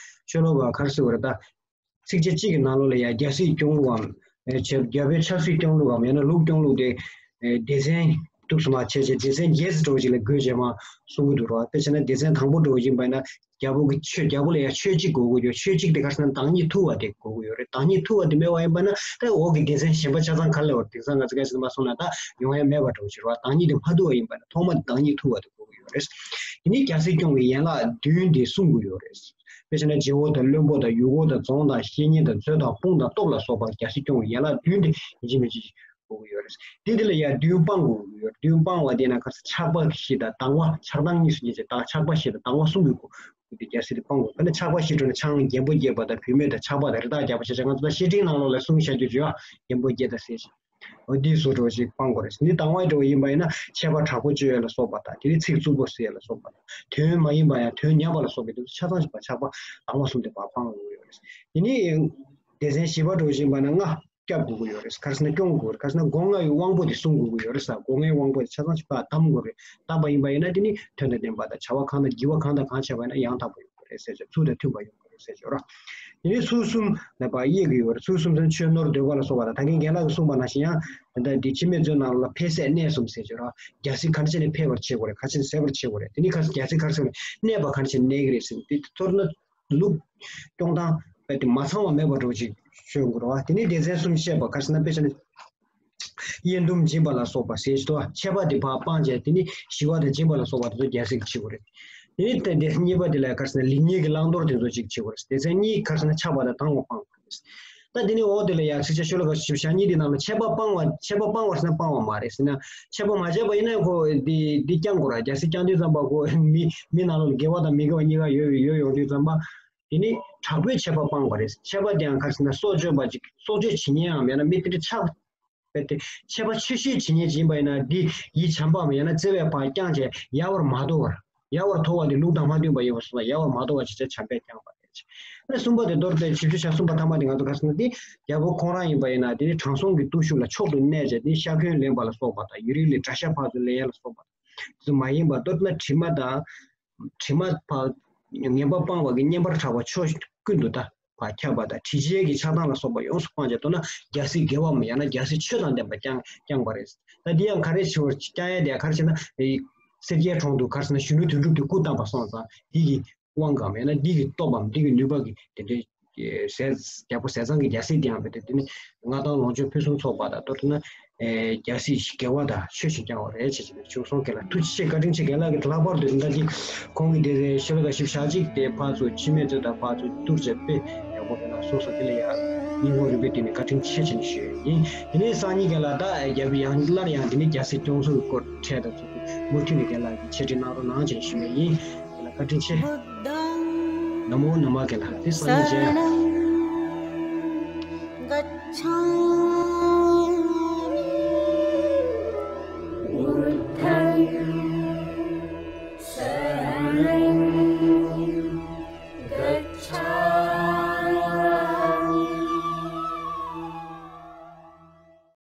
ཤོ་ལོ་ཀ་ག་རེ་ཟེར་དགོས་རེད་ད། ཚིགས་བཅད་གཅིག་གི་ནང་ལོགས་ལ་ཡ་རྒྱལ་སྲིད་སྐྱོང་ལུགས་འམ། ཨེ་ཆབ་རྒྱལ་པོའི་ཆབ་སྲིད་སྐྱོང་ལུགས་འམ་ཡང་ན་ལུགས་སྐྱོང་ལུགས་དེ། ཨེ་སྡེ་ཚན་དུག་སུ་མ་ཆེ་ཆེ་སྡེ་ཚན་བརྒྱད་ཙམ་འགྲོ་བ་ཅིག་ལ་བགོས་བྱས་མ་གསུང་གི་འདུག་རོ། དཔེ་བྱས་ན་སྡེ་ཚན་དང་པོ་འགྲོ་བ་ཡིན་པ་ཡིན་ན་རྒྱལ་པོ་གི་ཆོས་རྒྱལ་པོ་ལ་ཡ་ཆོས་གཅིག་དགོས་ཀྱི་ཡོད། ཆོས་གཅིག་དེ་ག་རེ་ཟེར་ན་བདག་ཉིད་ཐུབ་པ་དེ་དགོས་ཀྱི་ཡོད་རེད། བདག་ཉིད་ཐུབ་པ་དེ་མེད་པ་ཡིན་པ་ན་ད་འོག་གི་སྡེ་ཚན་གཞན་པ་ཆ་ཚང་ག་ལ་ཡོད་དེང་སང་ང་ཚོ་ག་ཞིག་མ་སོང་ན་ད་ཡོང་ཡ་མེད་པ་འགྲོ་བ་ཅིག་རོ། བདག་ཉིད་དེ་མ་ཐུབ་པ་ཡིན་པ་ན་ཐོག་མ་བདག་ཉིད་ཐུབ་པ་དེ་དགོས་ཀྱི་ཡོད་རེད། དེ་ནི་རྒྱལ་སྲིད་སྐྱོང་བའི་ཡན་ལག་བདུན་དེ་གསུང་གི་ཡོད་རེད། དཔེ་བྱས་ན་རྗེ་བོ་དང་བློན་པོ་དང་ཡུལ་འཁོར་དང་རྫོང་དང་བཤེས་གཉེན་དང་མཛོད་དང་དཔུང་དང་སྟོབས་ལ་སོགས་པ་རྒྱལ་སྲིད་སྐྱོང་བའི་ཡན་ལག་བདུན་དེ་ཡིན་གཅིག་མིན་གཅིག་དགོས་ཀྱི་ཡོད་རེད། དེ་དེ་ལ་ཡང་བདུན་སྤང་དགོས་ཀྱི་ཡོད་རེད། བདུན་སྤང་བ་དེ་ན་ཁ་ས་ཆགས་པ་བཞི་དང་སྡང་བ་ཆགས་སྡང་གཉིས་སུ་འབྱེད་ཅེས་ད་ཆགས་པ་བཞི་དང་སྡང་བ་གསུམ་གྱི་སྒོ་དེ་རྒྱལ་སྲིད་དེ་སྤང་དགོས། ད་ནི་ཆགས་པ་བཞི་འགྲོ་ནས་ཆང་རྒན་པོ་རྒྱས་པ་དང་བུད་མེད་དང་ཆགས་པ་དང་རི་དྭགས་རྒྱགས་པ་བྱས་ཅེས་ང་ཚོ་ད་བཤད་ཁྲིད་ནང་ལོགས་ལ་གསུང་བཤད་རྒྱུ་བྱོས་ཨ། རྒན་པོ་རྒྱས་དང་ཟེར་ཞིང་། འོ་འདི་བཟོ་འདྲ་བོ་ཞིག་སྤང་དགོས་རེད། འདི་སྡང་བའི་འདྲ་བོ་ཡིན་པ་ཡིན་ན་ཆད་པ་དྲག་པོ་གཅོད་ཡ་ལ་སོགས་པ་དང་དེ་ནི་ཚིག་རྩུབ་པོ་ཟེར་ཡ་ལ་སོགས་པ་དང་དོན་མ་ཡིན་པ་ཡང་དོན་ཉམས་པ་ལ་སོགས་པའི་དེ་ཚོ་ཆ་ཚང་ཞིག་པ་ཆགས་པ་སྡང་བ་གསུམ་དེ་བ་སྤང་དགོས་ཀྱི་ཡོད་རེད། དེ་ནི་སྡེ་ཚན་བཞི་པ་འདྲ་བོ་ཞིག་ཡིན་པ་ན་ལྔ་སྐྱབས་དགོས་ཀྱི་ཡོད་རེད། ག་རེ་ཟེར་ན་སྐྱོང་དགོས་རེད། ག་རེ་ཟེར་ན་སྒོ་ལྔ་ཡི་དབང་པོ་དེ་སྲུང་དགོས་ཀྱི་ཡོད་རེད་ས། སྒོ་ལྔའི་དབང་པོ་དེ་ཆ་ཚང་ཞིག་པ་བསྡམ་དགོས་རེད། བསྡམས་པ་ཡིན་པ་ཡིན་ན་དེ་ནི་དོན་དང་ལྡན་པ་དང་བྱ་བ་གང་དང་བགྱི་བ་གང་དང་གང་བྱས་པ་ཡིན་ན་ཡང་དག་པ་ཡོང་རེད་ཟེར་ཅིག་ཚུལ་དང་མཐུན་པ་ཡོང་གི་རེད་ཟེར་ཅིག་རོ། དེ་ནས་ཚུལ་གསུམ་ལ་ཕར་དབྱེ་གི་ཡོད་རེད། ཚུལ་གསུམ་ཟེར་ན་ཆོས་ནོར་འདོད་པ་ལ་སོགས་པ་དང་ད་གིན་རྒན་ལགས་ཀྱིས་གསུངས་པ་ནང་བཞིན་ཡང་ད་ལྟ་འདི་འཆི་མེད་མཛོད་ནང་ལ་འཕེལ་ཟད་གནས་གསུམ་ཟེར་ཅིག་རོ། རྒྱལ་སྲིད་ག་འདྲ་བྱས་ནས་འཕེལ་བར་བྱེད་དགོས་རེད། ག་འདྲ་བྱས་ནས་ཟད་པར་བྱེད་དགོས་རེད། དེ་ནས་ག་རྒྱལ་སྲིད་ག་རེ་ཟེར་གནས་པ་ག་འདྲ་བྱས་ནས་གནས་ཀྱི་རེད་ཟེར་ནས་དེ་ཚོར་ན་ལུགས་སྐྱོང་སྟངས་དཔེ་དེ་མ་ཚང་བ་མེད་པ་འདྲ་བོ་ཅིག་ཤོད་དགོས་རེད་བ། དེ་ནས་སྡེ་ཚན་གསུམ་བཤད་པ་ག་རེ་ཟེར་ན་དཔེ་ཆ་ནས། དབྱེན་བསྡུམ་སྦྱིན་པ་ལ་སོགས་པ་ཟེར་ཞིག་ཏུ་ཆད་པ་དེ་ཕར་སྤངས་བྱས་དེ་ནི་ཞི་བ་དང་སྦྱིན་པ་ལ་སོགས་པ་དེ་ཚོ་རྒྱལ་སྲིད་ཀྱིས་བྱེད་དགོས་རེད། དེ་ནི་དེ་གཉིས་པ་དེ་ལ་ག་རེ་ཟེར་ན་ལེགས་ཉེས་ཀྱི་བླང་དོར་དེ་ཚོ་ཅིག་བྱེད་དགོས་རེད། སྡེ་ཚན་གཉིས་ག་རེ་ཟེར་ན་ཆགས་པ་དང་སྡང་བ་སྤང་དགོས་རེད། ད་དེ་ནི་འོག་དེ་ལ་ཡང་ཚིགས་བཅད་ཤོ་ལོ་ཀ་བཞི་བཅུ་ཞེ་གཉིས་དེ་ནང་ལ་ཆད་པ་སྤང་བ་ཆད་པ་སྤང་བ་ཟེར་ན་སྤང་བ་མ་རེད་ཟེར་ན་ཆད་པ་མ་བྱས་པ་ཡིན་ན་ཁོ་འདི་འདི་བསྐྱང་དགོས་ར། རྒྱལ་སྲིད་བསྐྱང་དུས་ཙམ་པ་ཁོ་མི་མི་ནང་ལོགས་ལ་དགེ་བ་དང་མི་དགེ་བ་གཉིས་ཀ་ཡོད་ཡོད་ཡོང་དུས་ཙམ་པ། དེ་ནི་དྲག་པོའི་ཆད་པ་སྤངས་པ་རེད། ཆད་པ་དེའང་ག་རེ་ཟེར་ན་སྲོག་གཅོད་པ་ཅིག་སྲོག་གཅོད་བྱེད་ཉེན་ཡང་མེད་ན་མི་དེ་འདྲ་ཆགས་པས་ཏེ། ཆད་པ་ཆེ་ཤོས་བྱེད་ཉེན་ཅིག་ཡིན་པ་ཡིན་ན་འདི་ཡིད་བྱམས་པའམ་ཡང་ན་བརྩེ་བས་ཕར་བསྐྱངས་བྱས་ཡལ་བར་མ་དོར་བར། ཡལ་བར་དོར་བ་དེ་ལུགས་དང་མ་མཐུན་པ་ཡིན་པ་སོང་ཙང་ཡལ་བར་མ་དོར་བ་བྱས་བྱས་བྱམས་པས་བསྐྱངས་པ་རེད། ཨ་གསུམ་པ་དེ་མདོར་བསྟན་བཞི་བཅུ་ཞེ་གསུམ་པ་ཐ་མ་དེ་ང་ཚོ་ག་རེ་ཟེར་ན་འདི་རྒྱལ་པོ་ཁོང་རང་ཡིན་པ་ཡིན་ན་དེ་ནི་དྲང་སྲོང་གི་བརྟུལ་ཞུགས་ལ་མཆོག་ཏུ་གནས་བྱས་དེ་ཤ་འཁོན་ལེན་པ་ལ་སོགས་པ་དང་ཡུན་རིང་ལ་དགྲ་ཤ་ཕར་ཚུར་ལེན་ཡ་ལ་སོགས་པ་དང་དེ་ཚོ་མ་ཡིན་པར་མདོར་ན་དྲི་མ་དང་། དྲི་མ་ཕར་ངན་པ་སྤངས་པ་གི་བསྙེན་པར་གྲགས་པ་ཕྱོགས་ཀུན་ཏུ་ད་ཕར་ཁྱབ་པ་དང་དྲི་ཆེན་གྱི་ཆགས་སྡང་ལ་སོགས་པ་ཡོངས་སུ་སྤངས་བྱས་མདོར་ན་རྒྱལ་སྲིད་དགེ་བའམ་ཡང་ན་རྒྱལ་སྲིད་ཆོས་དང་ལྡན་པ་བསྐྱངས་བསྐྱངས་པ་རེད། ད་འདི་ཡང་ག་རེ་ཆེ་བར་བསྐྱངས་ཡས་དེ་ག་རེ་བྱས་ན། སེར་སྐྱའི་གྲོང་དུ་ག་རེ་ཟེར་ན་གཞོན་ནུ་དོན་གྲུབ་དེ་སྐུ་བལྟམས་པ་སོང་ཙང་འདི་གི་དབང་གམ་ཡང་ན་འདི་གི་སྟོབས་བམ་འདི་གི་ནུས་པ་གི་དེ་འདྲའི། ཟས་རྒྱལ་པོ་ཟས་གཙང་གི་རྒྱལ་སྲིད་དེའང་བས་ཏེ་དེ་ནི་མངའ་ཐང་ལོངས་སྤྱོད་ཕུན་སུམ་ཚོགས་པ་དང་མདོར་ན་རྒྱལ་སྲིད་དགེ་བ་དང་ཆོས་བཞིན་བསྐྱངས་པ་རེད་ཅེས་བྱས་ནས་ཆོས་གསུང་གི་ལ་ཐུགས་རྗེ་ཆེ་བཀའ་དྲིན་ཆེ། རྒན་ལགས་ཀྱིས་ལྷག་པར་དུ་ད་ཅིག་ཁོང་གིས་དེ་ཤོ་ལོ་ཀ་བཞི་བཅུ་ཞེ་གཅིག་དེ་ཕར་ཚུར་འཆི་མེད་མཛོད་དང་ཕར་ཚུར་བསྡུར་བྱས་དཔེ་ཡག་པོ་རེད་ལ་གསུངས་སོང་། དེ་ལ་ཡང་སྙིང་ཁོང་རུས་པའི་གཏིང་ནས་བཀའ་དྲིན་ཆེ་ཆེ་ནས་ཞུ་ཡས་ཡིན། དེ་ནས་སང་ཉིན་རྒན་ལགས་ད་རྒྱལ་པོ་ཡང་སླར་ཡང་དེ་ནི་རྒྱལ་སྲིད་སྐྱོང་ཚུལ་སྐོར་འཕྲལ་དང་ཚུལ་མུ་མཐུད་ནས་རྒན་ལགས་ཀྱིས་འཆད་ཁྲིད་གནང་རོགས་གནང་ཅེས་ཞུ་ཡས་ཡིན། བཀའ་དྲིན་ཆེ། ན་མོ། ན་མ་ག་ལ་དེ་སང་ཉིན་མཇལ།